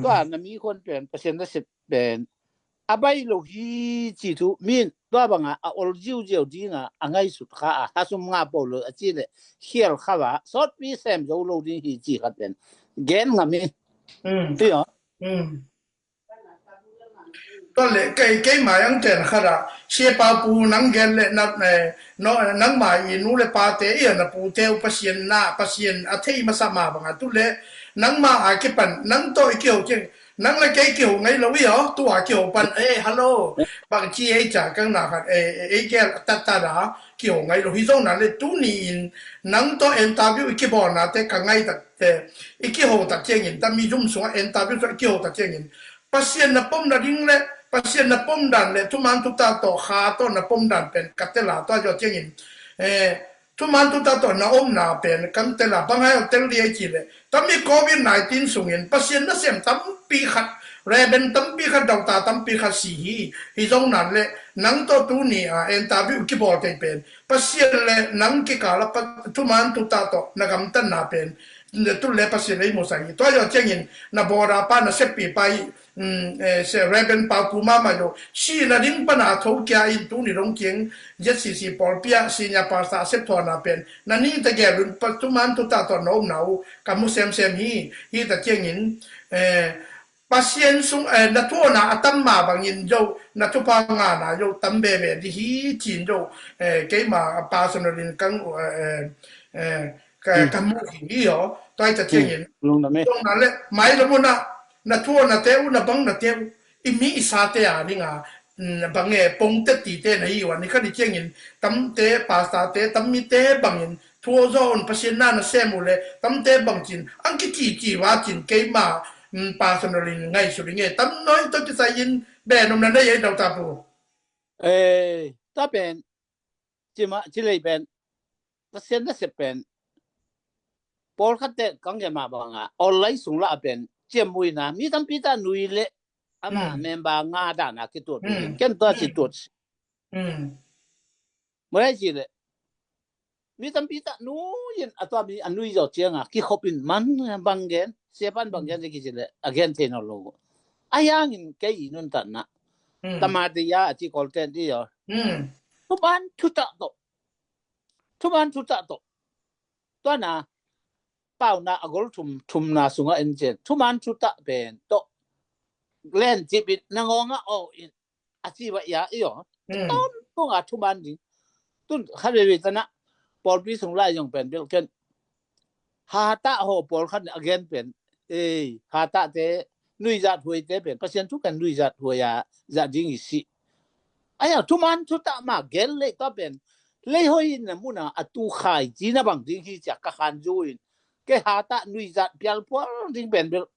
tua na mi khuan pen Pasian nasep pen a bai lo hi ci thu min tua banga a ol ziuziau dinga a ngaisut kha a hasum nga po lo a ci le khial kha va sawtpi sem zo lo ding hi ci khat pen gen ngam hi. Iyo. Tua le kei kei mai ang ten khat a sia pa pu nang gen le na nangma i nu le pate i na pute uh Pasian na Pasian a thei masa ma banga tu le nangma a kipan nang tawh i kiho ciang nang le kei kiho ngai lo i aw tua kiho pan e hello bang ci ei ca kang na khat e ei gel tat tat a kiho ngai lo hi zong na le tu ni in nang tawh interview i kibawlna te ka ngai tak te i kiho tak ciangin ta mi zum sunga interview sunga i kiho tak ciangin Pasian na pom na ding le Pasian na pom dan le thuman thuta tawh kha tawh na pom dan pen ka tela tua zaw ciangin thuman thuta tawh na omna pen kan tela bang hai tel di ai ci le tami covid nineteen sungin Pasian nasem tampi khat reben tampi khat dauta tampi khat si hi hi zong nan le nang tawh tu ni a interview kibawl tei pen Pasian le nang kikala thuman thuta tawh na gamtanna pen tu le Pasian ei musa hi tua zaw ciangin na bawra pa na seppi pa hi Reverend Pau Pu mama lo si na ding pana tho kia in tu ni dong kiang Z C C pawlpia senior pastor a sep thawna pen na ni ta gel un pa thuman thuta tawh na omna uh ka mu semsem hi hi ta ciangin Pasian sung na thuana a tam ma bangin zo na thupa ngana zo tam bebe di hi cin zo keima personal in kang ka mu hi hi aw tua hi ta ciangin zong na le mai lo muna na thuana te uh na bang na te uh i mi i sa te a dinga bang e pong te ti te na hi ua ni kha ni ciangin tam te pastor te tam mi te bangin thu zo un Pasian na na sem uh le tam te bang cin ang ki ci ci wa cin keima personal in ngai su ding e tam noi to ki sai in be nom na nei ei dau ta pu. Eh, ta pen cima cilei pen Pasian nasep pen pawlkhatte kang gen mah banga online sung lah a pen ciammuina, mi tampi tah nui leh, ama member nga dahna kituat uh hi. Ken tua ci tuat. Mawlai ci leh mi tampi tah nui in a tua mi a nui zawh cianga kikhop in man bang gen, siapan bang gen kici leh a gen thei nawn lo. A hiangin kei i nuntakna tamatiya a ci Kawlten i aw. Thuman thutah tawh, thuman thutah tawh, tuana pauna a gol thum, thumna sungah en cian thuman thutah pen tawh len cip in nangawngah aw in a ci vah ia i aw. Tawntunga thuman ding. Tun khat veivei tanah pawlpi sung lai zong pen belh ken hatah haw pawlkhat a gen pen, ei, hatahte nuizat huaite pen Pasian thu ken nuizat huai a zah ding i si. Aia thuman thutah ma gen lei tua pen lei hoi in na muna a tu khai ci na bang ding hi cia ka khan zu in kei hatah nuizat pialpual ding pen belh.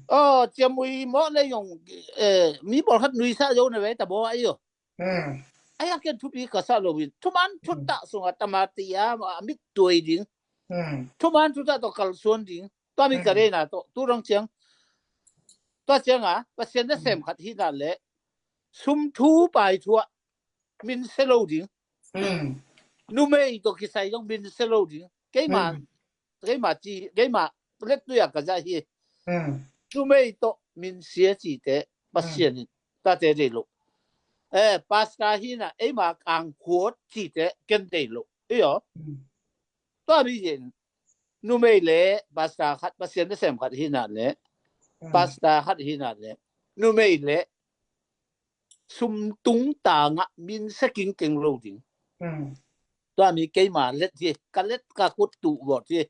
Aw, ciamui mawh le zong, eh, mi pawlkhat nuisa zo na vei ta baw a i aw. Aia ken thupi ka sa lo in thuman thutah sungah tamatiya a mit tuai ding. Thuman thutah tawh kalsuan ding. Tua mi ka reina tawh tu rong ciang, tua cianga Pasian na sem khat hina le sum thu pai thuah min se lo ding. Numei tawh kisai zong min se lo ding. Keima, keima ci, keima let tuia ka zah hi. Numei tawh min sia cite Pasian in tate dei lo. Eh, pasta hina eima kangkhuat cite ken dei lo i aw. Tua mi zin numei le pasta khat Pasian na sem khat hina le pasta khat hina le numei le sumtung tangah min sa kingkeng lo ding. Tua mi keima let hi, ka let ka kut tuh vawt hi.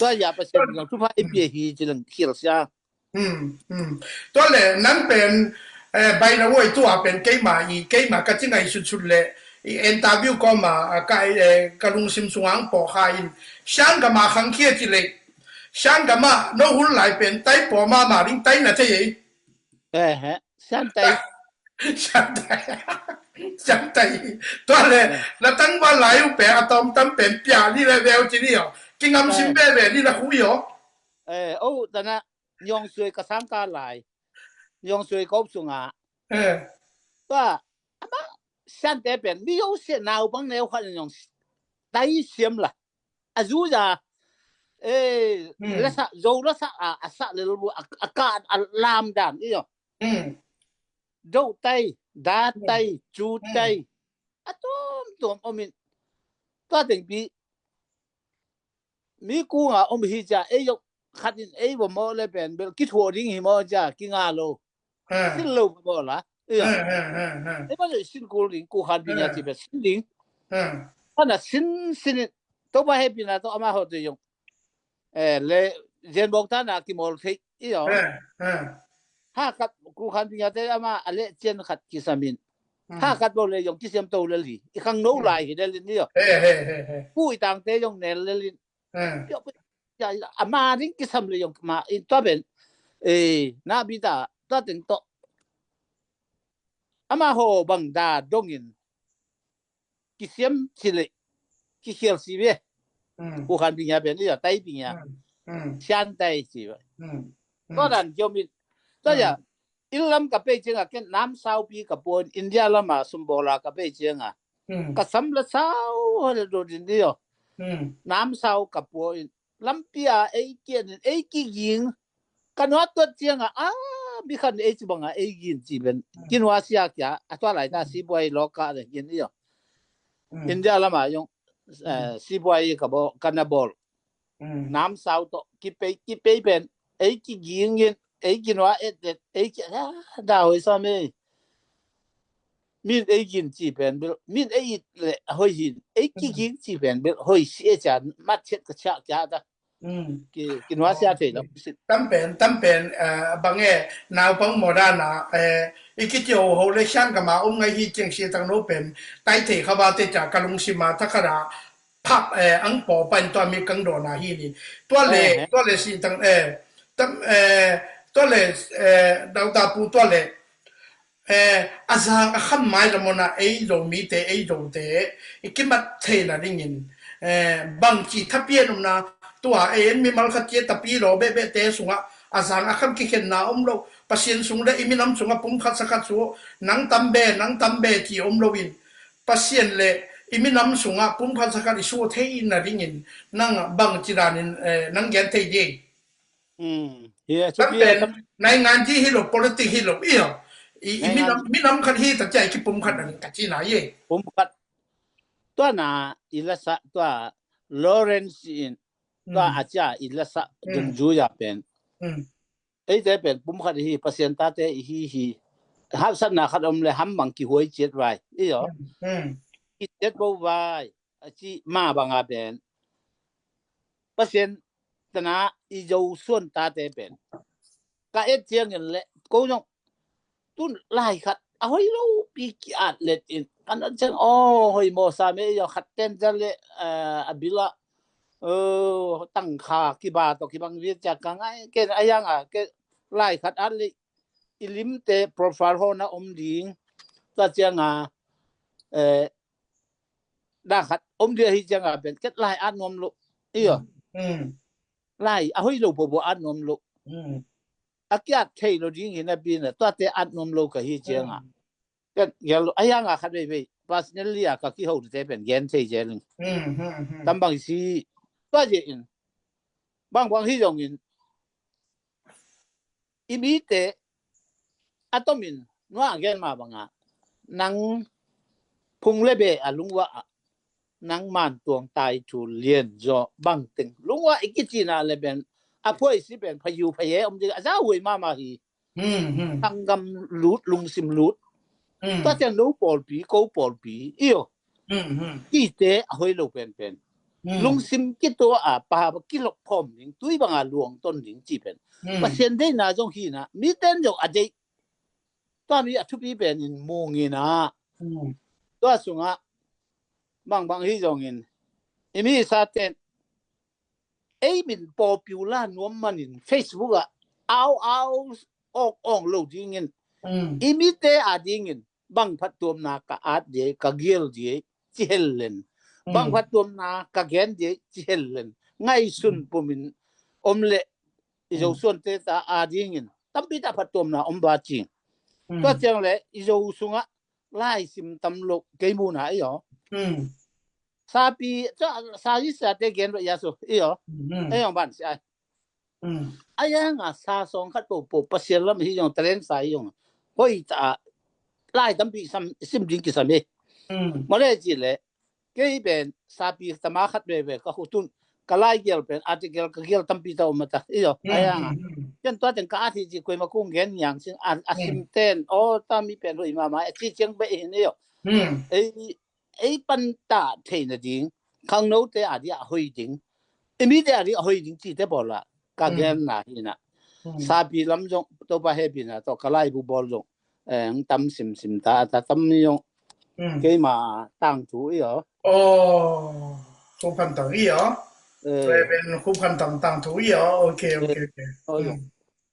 Tua ya Pasian zong thupha i pia hi ci lang khial sia. Tua le nang pen, eh, by the way, tua pen keima i, keima ka ci ngai sutsut le i interview kawma, ah, ka, eh, ka lungsim sungah ang pawh kha in Shan gama khangkhia ci le Shan gama no hun lai pen tai pawh mama ding tai na thei ei. Eh, he. Siantai. Siantai. Siantai. Tua le, na tangval lai uh pe a tom tam pen pia ni le veu ci ni aw. Kingam sim be be ni na hui aw. Eh, oh, tana nyong sui ka sang ka lai. Nyong sui kop sunga. Eh. Tua ama siante pen mi yo se nau bang neu khat nyong tai siam la. A zu za. Eh, la sa zo la sa a, a sa le lo a, a ka a lam dan i yo. Do tai, da tai, cu tai. A tuam tuam om in. Tua teng pi mi kunga om hi cia ei zok khat in ei va mawh le pen bel kithuah ding hi mawh cia kinga lo. Sin lo va mawh la. Ei ma zoi sin kul ding ku khan ding a ci bel sin ding. Ana sin sin in Topa hepina tawh ama hote zong. Eh, le zian bawk tana kimawl thei i zong. Ha khat ku khan ding a te ama a le cian khat kisam in. Ha khat bo le zong kisiam to le li. I khang no lai hi le lin i zong. Ku i tangte zong nel le lin. Ama ding kisam le zong ma in tua pen. Eh, na bita tua teng tawh. Ama ho bang da dongin. Kisiam ci le kikhial si ve. Ku khan bing ya pen i ya tai bing ya. Sian tai ci ve. Tua dan kiom in. Tua ya il lam ka pei cianga ken nam saupi ka puan India lama sumbola ka pei cianga. Ka sam la sau hal do din dio. Nam sau ka puan lampi a ei kian in ei kiging. Ka nuat tuat cianga a mi khan ei ci banga ei gin ci ben. Kinua sia kia a tua lai ta si buai lo ka le gin io. India lama yong si buai ka bo ka na bol. Nam sau to kipei kipei ben ei kiging in ei kinua et et ei ki da hoi sa me. Min ei gin ci pen bil min ei it le hoi hin ei kiging ci pen bil hoi si e cha mat chet ka cha kya ta. Ki nuasia thei lo. Tam pen tam pen bang e naupang modana i kitio ho le sian kama um ngai hi ciang si tang no pen tai thei kha ba te cha ka lungsima ta kha da phak ang po pan tua mi kang dona hi ni tua le tua le si tang tam tua le dauta pu tua le a zang a kham mai la mona ei Zomite ei Zote i kimat theina dingin bangci thapian umna tua ei en mimal khat cia tapi lo behbehte sungah A zang a kham kikhenna om lo. Pasian sung le i minam sungah pumkhat sakhat suah, nang tam be, nang tam be ci om lo in, Pasian le i minam sungah pumkhat sakhat i suah theihna dingin nang bang ci danin, eh, nang gen thei ding? Hmm. Hi a, kan thupi a, pen kan naingan ci hi lo, politic hi lo, i aw. I, i minam, minam khat hi ta cia i kipumkhat na ding ka ci na ye. Pumkhat. Tua na i lasa, tua Lawrence in, tua a cia i lasa dungzui a pen. Eite pen pumkhat i hi, Pasian tate i hi hi. Hapsatna khat om le ham bang kihuai ciat vai, i aw. I ciat bo vai, a ci ma banga pen. Pasian tana i Zo suan tate pen. Ka et ciangin le, ko zong, tun lai khat, a hoi lo pi ki at let in. Kan at ciang, oh, hoi mo sa me, i aw khat ten ciang le, eh, a bila, oh, tangkha, kiba to, kibang vir ciang ka ngai, ken a yang a, ke lai khat at le, i limte profile hona om ding, ta ciang a, eh, da khat om dia hi ciang a pen, ket lai at nuam lo. I aw. Lai, a hoi lo bobo at nuam lo. A kiat thei lo ding hi na pi na, tuate at nuam lo ka hi ciang a. Ket gel lo, a yang a khat vei vei. Personally a ka kiho te pen gen thei zel in. Tam bang si, tua je in. Bang bang hi zong in. I mite, a tomin, nua a gen ma banga, nang phung le be a lungua a, nang man tuang tai thu lian zaw bang teng. Lungua i kicina le ben, a phuai si ben, phayu phaye om ding, a za huai mama hi. Tanggam lut, lungsim lut. Tua ciang no pawlpi, ko pawlpi, i aw. Tite a hoi lo penpen. Lungsim kitua a pa kilok khawm ding, tui banga luang ton ding ci pen. Pasian deina zong hi na, mi ten zong a dei. Tua mi a thupi pen in mung in a. Tua sungah, bang bang hi zong in. I mi sa ten, ei min popular nuam manin Facebook ah au au awk awk lo dingin, i mite a dingin bang phattuamna ka at dei, ka gial dei, ci hel len. Bang phattuamna ka gen dei, ci hel len. Ngaihsun pumin om le i Zo suante ta a dingin tampi ta phattuamna om ba ci. Tua ciang le i Zo sungah laisim tam lo kei muna i aw. Sapi, sa i sa te gen ba ya so i aw. Ei ong ban si ai. A yang a sa song khat po po Pasian lam hi zong talen sa hi zong. Hoi ta lai tampi sam sim ding kisam hi. Male ci le kei pen sapi tama khat be be ka khutun ka lai gial pen article ka gial tampi ta om ta i aw. A yang a ken tua ten ka a thi ci koi ma kung gen yang sing a sim ten o ta mi pen hoi mama a ci ciang be hin i aw. Ei ei pan ta theina ding, khangnote a dia a hoi ding, i mite a dia a hoi ding cite bawla ka genna hi na. Sapi lam zong Topa hepina tawh ka laibu bawl zong, eh, tam simsim ta, ta tam ni zong keima tangthu i aw. Aw, Khup Khan Tang i aw. Reverend Khup Khan Tang tangthu i aw. Ok, ok, ok.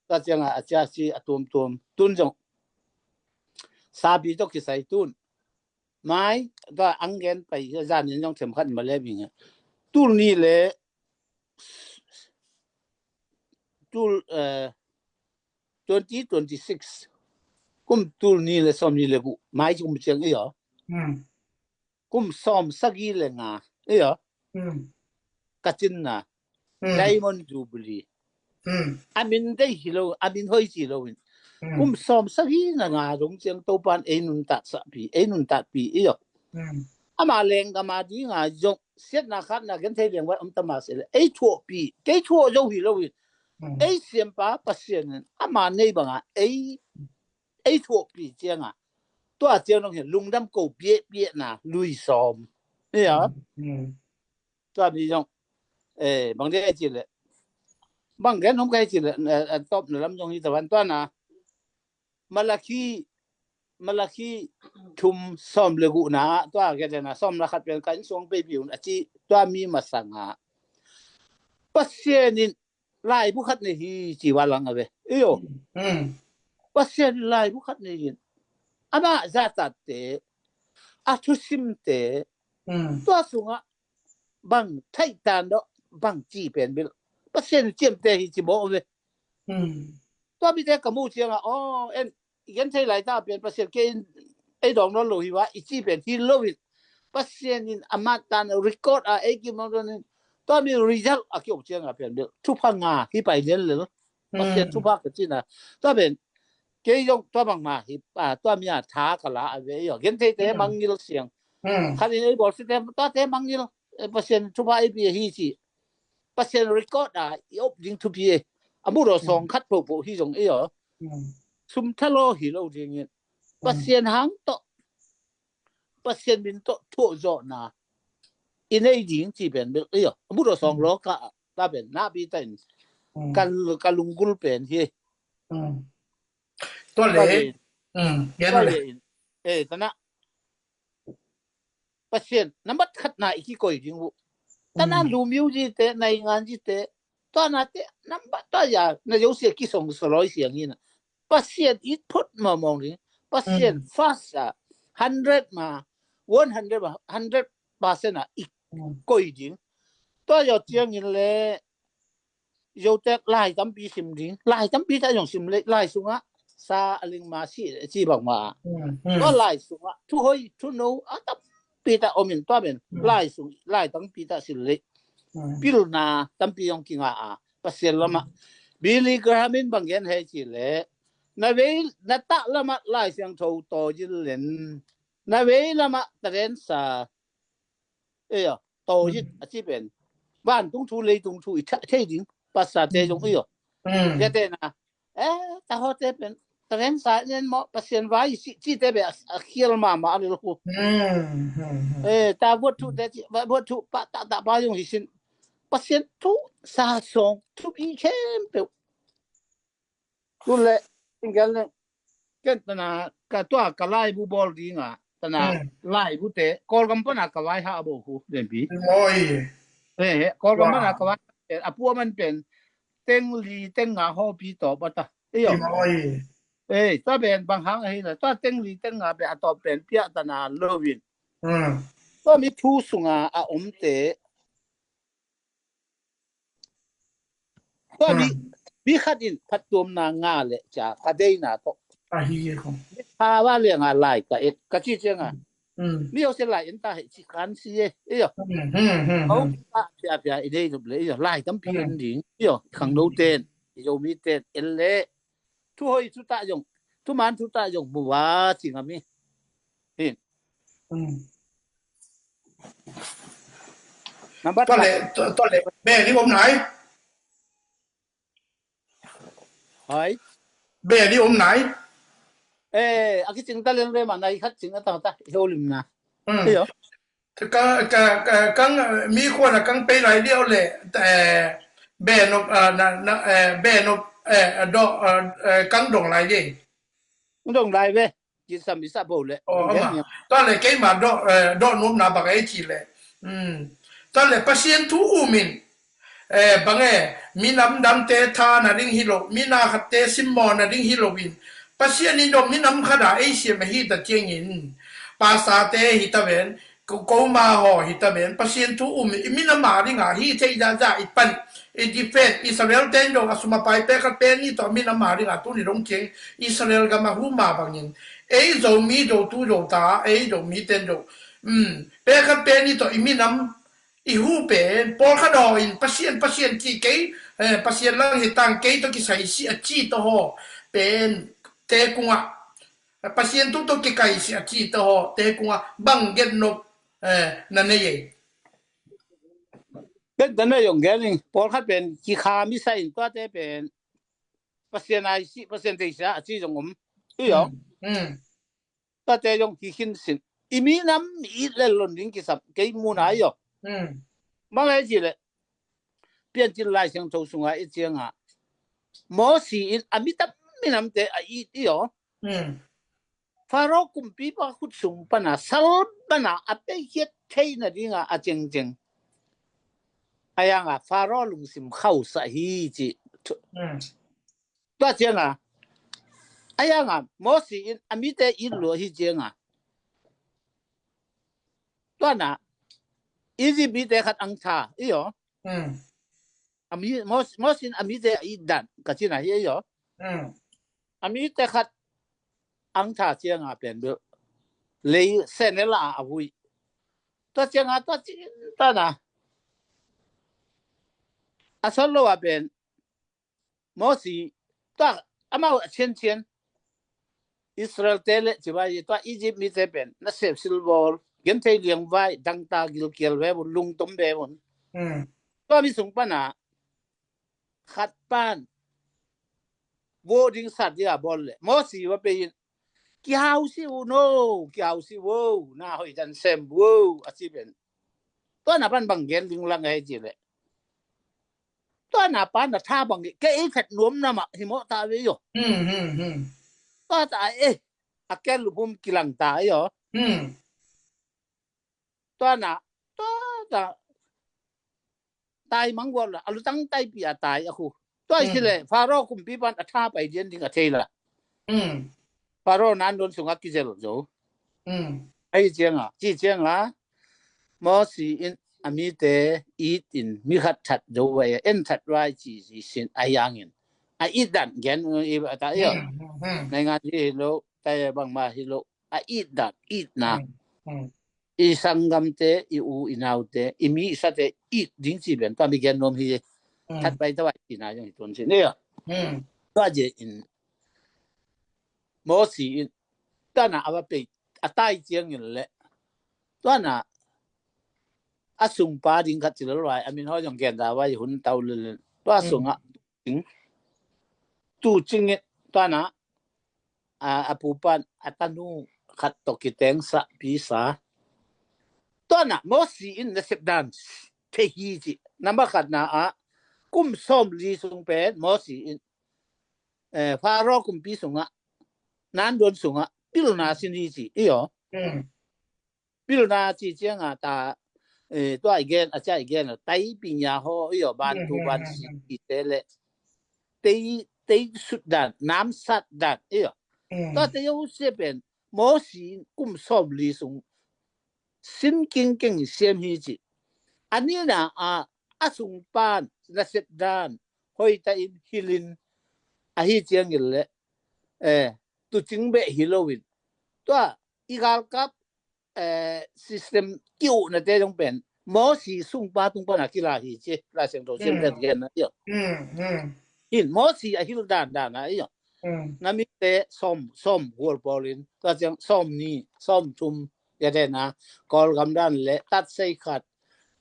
Ka cianga a cia si a tuamtuam tun zong sapi tawh kisai tun. Mai, tua ang gen pai, zanin zong themkhat ma le bing. Tul ni le, tul, eh, twenty twenty-six. Kum tul ni le sawm ni le gu, mai kum ciang i aw. Kum sawm sagi le nga, i aw. Ka cinna, Diamond Jubilee. A min dei hi lo, a min hoi ci lo in. Kum sawm sagi na nga zong ciang Topan ei nuntat sakpi, ei nuntatpi i aw. Ama lenggam a dinga zong siatna khatna genthei lengvat om tama sele ei thuahpi, kei thuah zo hi lo in. Ei siampa Pasian in ama nei banga ei ei thuahpi cianga tua ciang nong hi lungdam ko piahpiahna lui sawm. Tua mi zong, eh, bang dei ci le, bang gen hong kai ci le, eh, tawpna lam zong hi tavan tua na Malakhi, Malakhi thum sawm le guhna tua gen na sawm la khat pen ka inn suang peipi un a ci tua mi masanga Pasian in laibu khat nei hi ci va lang a ve. Iyo. Pasian laibu khat nei hin. Ama zatatte, a thusimte, tua sungah bang thaitan dawh, bang ci pen bil. Pasian ciamte hi ci bawh ve. Tua mite ka muh ciangah, aw, en, i gen thei laita pen Pasian kei in ei dawng nawn lo hi va i ci pen hi loin, Pasian in a mattan record a ei kim nawn in, tua mi result a kiok ciangah pen bel thupha nga hi pai lianlel. Pasian thupha ka cina. Tua pen kei zong tua bangma hi, tua mi a tha ka la a ve i aw, gen theite mangngil siang. Khat in ei bawl site tuate mangngil, Pasian thupha ei pi hi ci. Pasian record a i op ding thupi e. A muh daw sawng khat pohpoh hi zong i aw, sum thalo hi lo dingin Pasian hang tawh, Pasian min tawh thuah zawhna i nei ding ci pen bel i aw, a muh daw sawng law ka ta pen na pi ta in ka, ka lunggul pen hi. Tua le, tua le in, e, tana Pasian nambat khatna i kikoi ding uh. Tana lu music te, naingan ci te, tua nate nambat tua ya na zosia kisong soloi siang ina. Pasian it phut mamong ding. Pasian fast a, hundred ma, one hundred ma, hundred percent a i koi ding. Tua yo ciangin le Zotek lai tampi sim ding, lai tampi ta zong sim le, lai sungah sa a ling ma si ci bang ma. Tua lai sungah thu hoi thu no a tampi ta om in tua pen lai sung lai tampi ta sim le, pilna tampi zong kinga a Pasian lamah. Billy Graham in bang gen hei ci le, na vei na tah lamah Lai Siangtho taw zin len, na vei lamah talent sa, e aw, taw zin a ci pen vantung thu leitung thu i thah thei ding. Pasate zong i aw, ya te na, e, ta ho te pen talent sa nen maw, Pasian vai i si ci te be a khial mama a lel khu. E, ta vuat thu te ci, vuat thu pa ta ta pa zong hi sin. Pasian thu sa song thu i khempeuh. Tun le, ken tana ka tua ka laibu bawl dinga tana laibu te Kawlgam pana ka vai ha a bo khu lenpi. E, Kawlgam pana ka vai a pua man pen teng li teng nga hopi tawp a ta. E, tua pen bang hang ahi na tua teng li teng nga pen a tawp pen pia tana lovin. Tua mi thu sunga a omte tua mi, mi khat in phattuamna nga le ca ka deina tawh ahi e kong. Pha va le nga lai ka et ka ci cianga mi ho se lai en ta he ci kan si e. E aw, ho ta pia pia i dei nup le i aw, lai tampi en ding i aw, khangno ten i Zomi ten en le thu hoi thu ta zong, thu man thu ta zong mu va ci ngam hi. Hin. Nambat tua le, tua le be ni om nai. Hai. Be ni om nai. E, a kicing ta leng le ma nai khat cing a ta ta i ho lim na. Iyo. Ka, ka, ka, kang mi khuan a kang pei lai diau le, e, be no, a, na, na, e, be no, e, do, e, kang dong lai di. Dong lai ve. Kisam i sa bo le. Tua le keima do, e, do nuam na bang ei ci le. Tua le Pasian thu um in. E, bang e, minam dangte tha na ding hi lo, mina khatte simmaw na ding hi lo in. Pasian in dong minam khat a ei siam ahi ta ciangin. Pastor te hi ta ven, ko, koma haw hi ta ven, Pasian thu um in, i minam a ding a hi thei za za i pan, i defend, Israel ten dong a sum a pai pe khat pe ni tawh minam a ding a tuni dong ciang, Israel gam a hu ma bangin. Ei Zomi do tu do ta, ei Zomi ten do. Pe khat pe ni tawh i minam, i hu pen, pawlkhat aw in, Pasian, Pasian ci kei, e, Pasian lang hi tang kei tawh kisai si a ci tawh haw, pen, te kungah, Pasian tu tawh kikai si a ci tawh haw, te kungah, bang gen nop, e, na nei ei. Gen ta nei ong gen ing, pawlkhat pen, kikha mi sa in tuate pen, Pasian ai si, Pasian tei sa a ci zong om. Iyo. Tate zong hi khin sin. I minam i it le lon ding kisap kei muna iyo. Mang ei ci le. Piancil Lai Siangtho sunga i cianga. Mosi in a mitam minamte a it iyo. Faro kumpipa khut sung pana sal pana a pei khiat theina dinga a cengceng. A yanga Faro lungsim khausa hi ci. Tua cianga, a yanga, Mosi in a mite it lua hi cianga. Tuana, Egypt mite khat ang tha, iyo. a mi, Mos-, Mosi in a mite a it dan ka cina hi ei aw. A mite khat ang tha cianga pen bel lei senela a vui. Tua cianga tua cin tana a sawt lo a pen Mosi tua amau a ciancian Israel te le ci vai tua Egypt mite pen nasep silbawl genthei liangvai dangta gilkial ve mun lungtom ve mun. Tua mi sung pana khat pan vo ding sat dia bawl le Mosi va pei in kihau si u no, kihau si u, na hoi dan sem u a ci pen. Tua na pan bang gen ding lang ai ci le tua na pan na tha bang ke ei khat nuam na ma hi mo ta ve yo. Tua ta e a kel lu bum kilang ta yo. Tua na tua ta tai mang gual la a lutang tai pi a tai a khu. Tua i si le Faro kumpi pan a tha pai dian ding a thei la. Faro nan don sunga kizel zo. Ai cianga ci cianga Mosi in a mite it in mi khat that zo vai a en that vai ci ci sin a yangin a it dan gen i ba ta yo. Nai nga hi lo tai bang ma hi lo a it dan it na. I sanggamte i u i naute i mi i sate it ding ci ben tua mi gen nuam hi. That pai ta vai ci na jong hi tuan ci ne yo. Tua je in Mosi in tua na a va pei a tai ciangin le tua na a sungpa ding khat ci lo vai a min hoi jong gen da vai hun tau le le tua sunga tu cing in tua na a, a pupan a tanu khat to kiteng sa pi sa. Tua na Mosi in nasep dan thei hi ci. Namba khat na a kum sawm li sung pen Mosi in eh, Faro kumpi sunga nan don sunga pilna sin hi ci i yo. Pilna ci cianga ta eh, tua i gen a cia i gen tai pinya ho i yo ban tu ban si i te le tei tei sut dan nam sat dan i yo. Tua te yo se pen Mosi kum sawm li sung sin king keng siam hi ci. A nina a a sung pan nasep dan hoi ta in hilin a hi ciangin le eh, tu cing beh hi lo in tua i galkap eh, system kiu na te jong pen Mosi sungpa tung pana kila hi ci la seng to siam dan gen na yo. Hin Mosi a hil dan dan a yo. Na mi te som som gual pawl in tua ciang som ni som thum ya te na kol gam dan le tat sei khat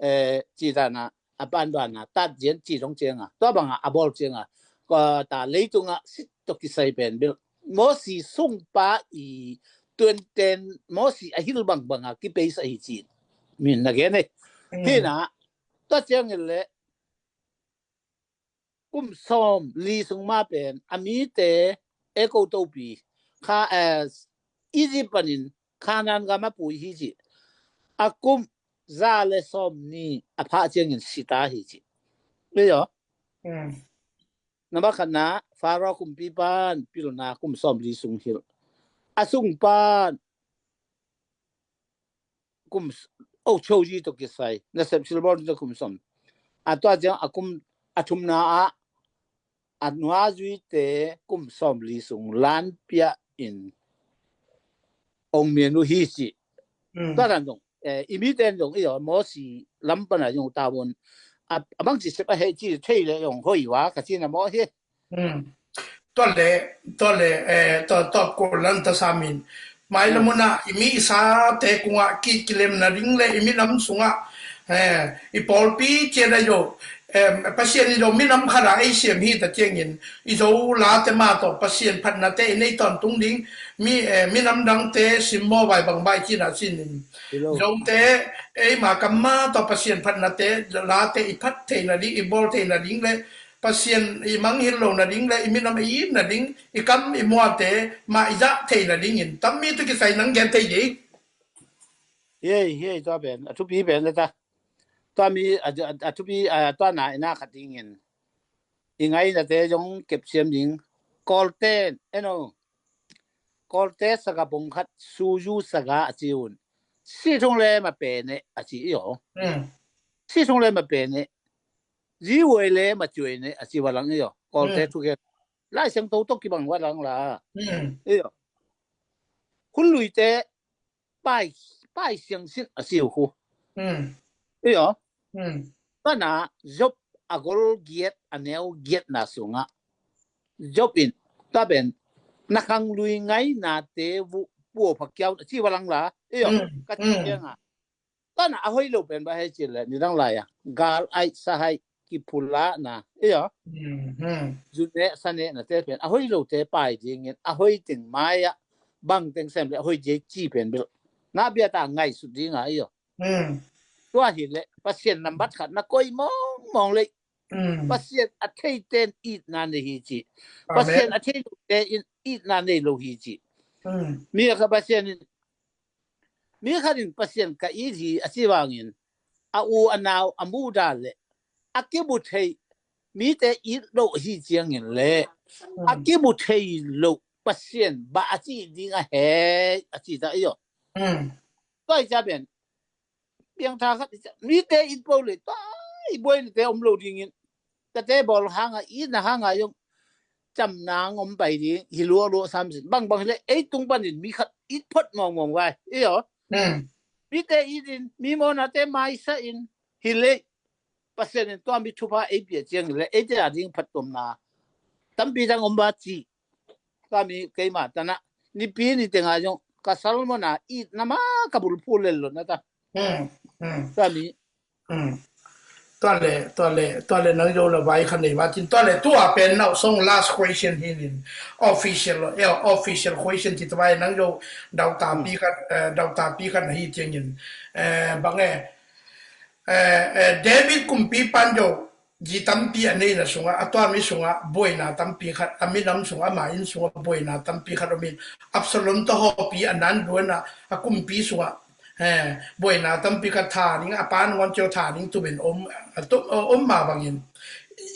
eh, ci dan a a pan dan a tat jian ci dong cianga tua banga a bawl cianga ko ta leitunga sit to kisai pen bil Mosi sungpa i tuan ten Mosi a hil bang banga kipeisa hi ci min na gen e. Hina tua ciangin le kum sawm li sung ma pen a mite e ko topi kha eh, Egypt panin Canaan gam a pui hi ci. A kum za le sawm ni a pha ciangin sita hi ci. Ni yo. Namba khat na Faro kumpi pan pilna kum sawm li sung hil a sung pan kum o cho ji to kisai nasep silbor to kum sawm a tua ciang a kum a thumna a a nua zuite kum sawm li sung lan pia in ong mian uh hi ci. Tua dan dong eh, i mi ten dong i yo Mosi lam pana jong ta bon a bang ci sep a he ci thei le jong hoi wa ka ci na mo hi. Tua le tua le eh, tua tua ko lan ta samin mai la muna i mi i sa te kunga ki kilem na ding le i mi lam sunga eh, i pawlpi cia na yo eh, Pasian i lo mi lam khara ei siam hi ta ciangin i zo la te ma to Pasian phatna te i nei ton tung ding mi eh, mi lam dang te sim mo vai bang bai ci na sin in zo te ei ma kam ma to Pasian phatna te la te i phat thei na ding i bol thei na ding le Pasian i mangngilh lo nading le i minam i it nading i kam i muate mah i zah thei nadingin tammi tu kisai nang gen thei ding. Hiei hiei tua pen a thupi pen le ta tua mi a thupi a tua na i na khat dingin i ngainate zong kepsiam ding. Kawlten eno Kawlte saga pong khat suzu saga a ci un. Si thung le ma pene a ci i aw. Si thung le ma pene Zi uai le ma cuai ne a ci va lang iyo. Kawlte thugen. Lai Siangtho tawh kibang va lang la. Iyo. Hun luite pai, pai siangsin a ci uh khu. Iyo. Tana Job a gol giat a neu giatna sungah Job in taben na khanglui ngainate vuh puapha kiau a ci va lang la. Iyo. Ka ci kianga. Tana a hoih lo pen ba hei cin le nidang lai a gal aih sahaih kiphulahna iyo. Zune sanehna te pen a hoih lote pai dingin a hoih teng mai-ah bang teng sem le a hoih ding ci pen bil na biata ngaihsut dinga iyo. Tua hi le Pasian nambat khat na koi mawngmawng le Pasian a theiten itna nei hi ci. Pasian a thei lote in itna nei lo hi ci. Mi a kha Pasian in mi khat in Pasian ka it hi a ci vangin a u a nau a muda le a kimu thei mite it lo hi ciangin le a kimu thei lo Pasian ba a ci ding a hei a ci ta iyo. Tua i ca ben piangtha khat i ca mite it po le tua i buainate om lo dingin tate bawl hanga itna hanga zong camnang om pai ding hi lualuah samsin bangbang hile ei tung panin mi khat it phot mawngmawng vai iyo. Mite itin mi mawnate maisa in hile Pasian in tua mi thupha ei pia ciang hile eite a ding phattuamna tampi dang om ba ci. Tua mi keima tana nipi ni tenga zong ka salmona itna ma ka bulphu lel lo na ta. Tua mi Tuale, tuale, tuale nang yo na vai khan nei matin tuale tua pen nau song last question hi nin official lo, eh, official question ti tuai nang yo dau tapi khan, eh, dau tapi khan hi tiangin, eh, bang eh, eh, eh, David kumpi pan yo ji tampi a neina sunga a tua mi sunga buaina tampi khat a minam sunga ma in sunga buaina tampi khat omin Absalom ta hopi a nan duana a kumpi sunga buaina tampi khat tha ding a pan ngon cio tha ding tumin om, om ma bangin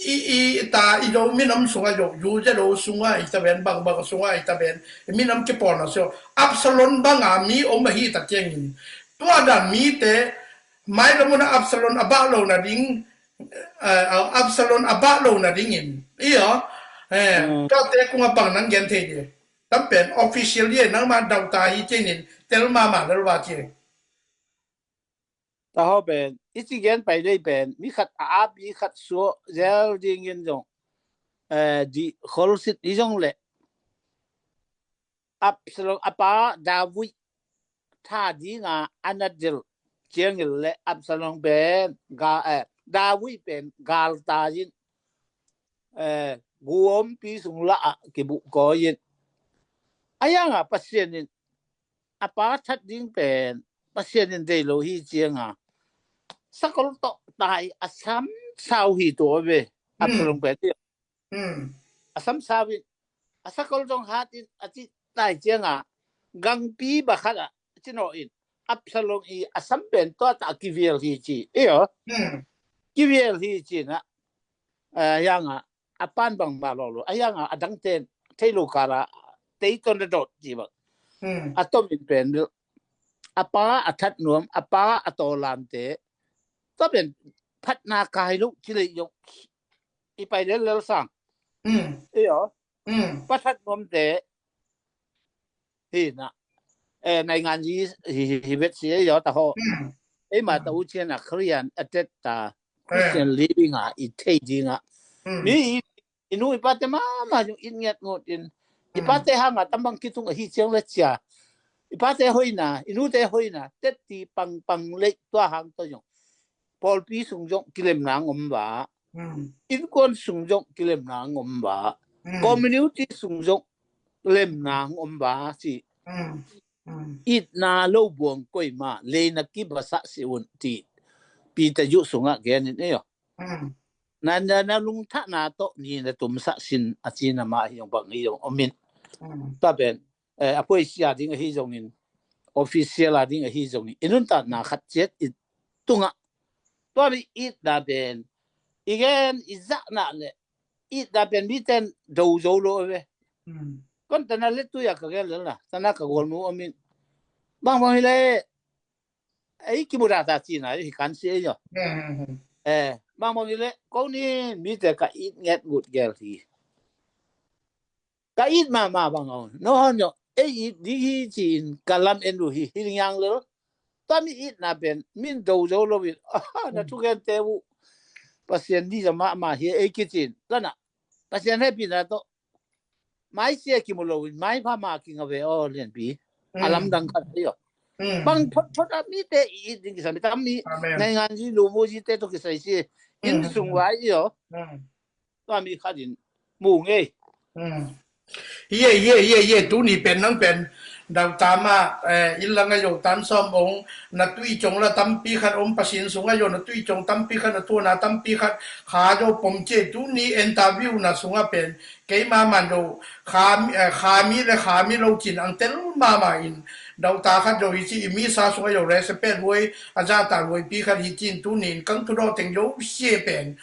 i, i ta i do minam sunga yo yu ja do sunga i ta ben bang bang sunga i ta ben minam kipona so Absalom banga mi om ahi ta tiangin tua da mi te mai lamuna Absalom a ba lo na ding Absalom a ba lo na dingin iyo. Tua te kunga bang nang gen thei ding. Tampen official ye nangma dauta hi cinin tel mama lelva cin. Taho pen i ci gen pai dei pen mi khat a api khat suah zel dingin zong di kholsit i zong le Absalom a pa David tha dinga a na del ciangin le Absalom pen ga, eh, David pen galta in eh, guompi sung lah ah kibuh kawi in a yanga Pasian in a pa that ding pen Pasian in dei lo hi cianga sakol tawh tai a sam sau hi tua ve. Absalom pen a sam sau in a sakol zong hat in a ci tai cianga gangpi bakhat ah cino in Absalom i a sam pen tua ta kivial hi ci iyo. Kivial hi cina a yanga a pan bang ba lo lo a yanga a dang ten thei lo kara tei ton da dot ci bang a tom in pen bil a pa a that nuam a pa a to lamte tua pen phatna kai lo ci lei yong i pai lel lel sang iyo. Pathat nuamte hi na eh, naingan hi hi hi vet si ei yo ta ho ei ma ta u chian a Korean a tet ta Christian living a i thei ding a mi i i nu i pate mama yung in ngiat ngut in i pate hanga tambang kitung a hi chiang le chia i pate hoina i nute hoina tet ti pang pang le tua hang to yung pawlpi sung zong kilemna ang om va. Innkuan sung zong kilemna ang om va. Community sung zong lemna ang om va si itna lo buang koima leina kibasah si un ti Peter Yu sungah genin ei aw. Na na na lungthahna tawh ni na tumsah sin a cina mah hi zong bang hi zong omin. Tua pen eh, a puai sia ding ahi zongin official a ding ahi zongin i nuntakna khat ciat i tungah tua mi itna pen i gen i zahna le itna pen mi ten do zo lo ve. Kon tana le tuya ka gen lelna tana ka golnu omin bang bang hi le ei kimuda ta cina hi kan si ei yo. Eh, Bang bang hi leh, ko ni mite ka it nget ngut gel hi. Ka it mahmah bang aw. No hon yo, ei it ding hi ci-in ka lam en uh hi, hi ding yang lel. Tua mi itna pen, min do zo lo in, ah, na thugente uh. Pasian di za mahmah hi, ei kici-in. Tua na, Pasian hehpihna tawh. Mai sia kimu lo in, mai pha ma kinga ve aw lianpi. A lamdang khat hi aw. Bang phot phot a mite i it ding kisam, tam mi, nai ngan zi lu mu zite tawh kisai si. Inn sung vai hi aw. Tua mi khat in mu ngei. Ye, ye, ye, ye, tuni pen nang pen. Dau tam a, eh, inn lang a yo tan sawm ong, na tui cong la tampi khat om, Pasian sung a yo na tui cong tampi khat, na tuana tampi khat, kha yo pom ce tuni interview na sung a pen. Keima man yo, kha mi, eh, kha mi le kha mi lo cin ang tel mama in. Dau ta khat yo hi ci i mi sa sung a yo respect huai, a za ta huai pi khat hi cin tuni in kang tu do teng yo sie pen.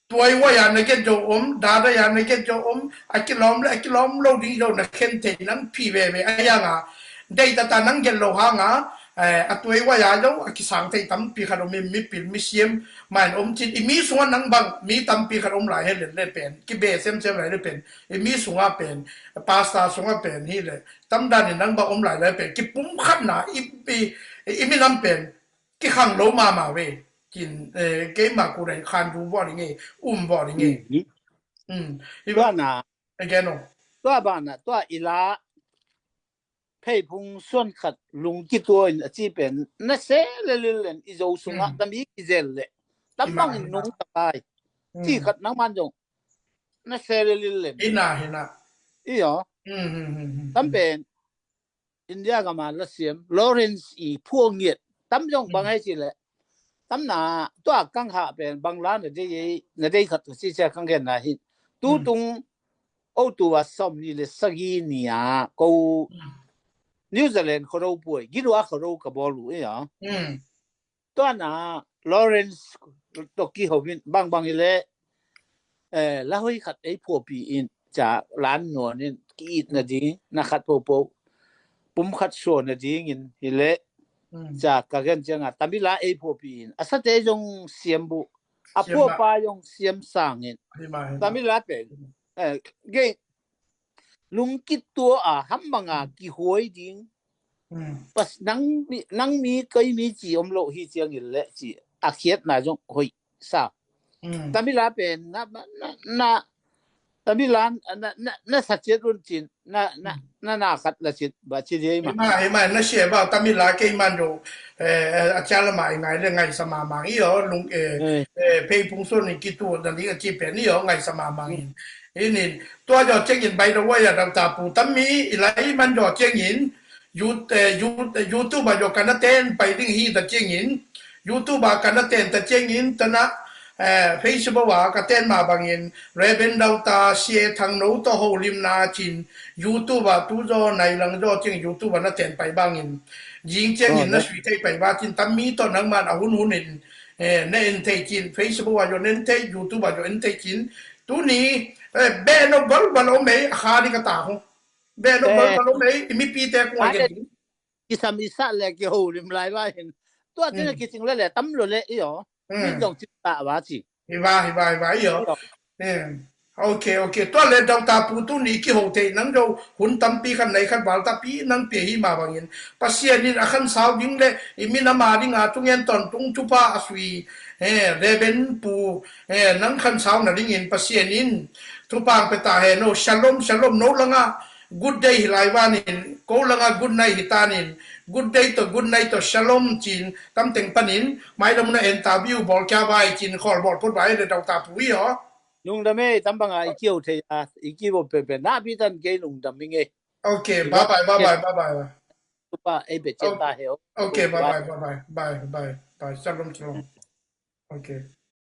Tuai wai a na gen zo om, dada ya na gen zo om, a kilawm le a kilawm lo ding zo na khen thei nang phi veve a yang a. Dei tata nang gen lo hang a, eh, a tuai wai a zo, a kisang thei tampi khat om in mipil misiam, main om cin, i mi sung a nang bang, mi tampi khat om lai he let le pen, kibe semsem lai le pen, i mi sung a pen, pastor sung a pen hi le, tamdan in nang bang om lai le pen, kipum khat na, i, i, i minam pen, kikhang lo mama ve. Kin, eh, keima ku dai khan du vawh ding e, um vawh ding e. Tua na, again, oh. Tua bana, tua ila, pheiphung suan khat lungkitua in a ci pen, na se le lil len i zo sunga, tam i kizel le. Tam bang in nung takai. Ci khat nang man zong. Na se le lil len. Hina, hina. Iyo. Tam pen, India gama la siam, Lawrence i phuang ngiat, tam zong bang hei ci le. Tam na, tua kang ha pen, bang la na dei, na dei khat ka ci cia kang gen na hi. Tu tung, o tu a som ni le sagi ni a, ko New Zealand khoro puai, gidua khoro ka bolu, iya. Tua na Lawrence toki hovin bang bang ile, eh, la hoi khat ei phuapi in, ca lan nuan in, ki it na ding, na khat pho pho, pum khat suan na ding in, ile, ca ka gen ciang a, tamila ei phuapi in, a sa te zong siam bu, a phuapa zong siam sang in, tamila pen, eh, ge, lungkit tua a, ham bang a, kihuai ding, Pas nang mi, nang mi, kei mi ci om lo hi ciang in le ci a khiatna zong hoih sa. Tamila pen na, na, na, tamila na, na, na sa ciat run cin, na, na, na, na khat la cin, ba ci dei ma. Ima, ima, na sia ba, tamila kei man do, eh, a ciala ma i ngai le ngai sa ma ma i o, lung, eh, eh, phei phung sun in kitu, na ding a ci pen i o, ngai sa ma ma in. Inin, tua zo ciang in, by the way, a dau ta pu, tam mi, i lai man zo ciang in, You, eh, You, YouTube a yo ka na ten pai ding hi ta ciangin, YouTube a ka na ten ta ciangin, tana, eh, Facebook a ka ten ma bangin, Reverend Doctor Sia Thang No to ho lim na cin, YouTube a tu zo nai lang zo ciang YouTube a na ten pai bangin. Jing ciangin na sui tei pai ba cin, tam mi to nang man a hun hun in, eh, na en tei cin, Facebook a yo na en tei, YouTube a yo en tei cin, tuni, eh, be no bal bal o mei, a kha di ka ta ho. Be no bal bal o mei, i mipite kung a gen. Kisam i sa le ki ho lim lai ba hin. Tua cina ki cing le le tam lo le i o. Min dong cing ta ba ci. Hi ba, hi ba, hi ba i o. Ok, ok. Tua le dau ta pu tuni ki ho te nang do hun tampi khan nei khan bal ta pi nang pe hi ma bangin. Pasian in a khan sau ding le i min a ma ding a tung en ton tung tupa a sui. Eh, Reverend pu, eh, nang khan sau na ding in Pasian in. Tupang pe ta he no, shalom, shalom, no langa. Good day hi lai vanin, ko langa good night hi tanin, good day to good night to shalom cin, tam teng panin, mai lamuna interview bol kia vai cin, khol bol put vai le dau ta pui ho. Lungdam e, tam banga i kiu thei a, i kiu pe pe, na pi tan kei lungdam i nge. Ok, bye bye, bye bye, bye bye. Tupa, ei be cin ta he o. Ok, bye bye, bye bye, bye bye, bye, shalom, shalom. Ok.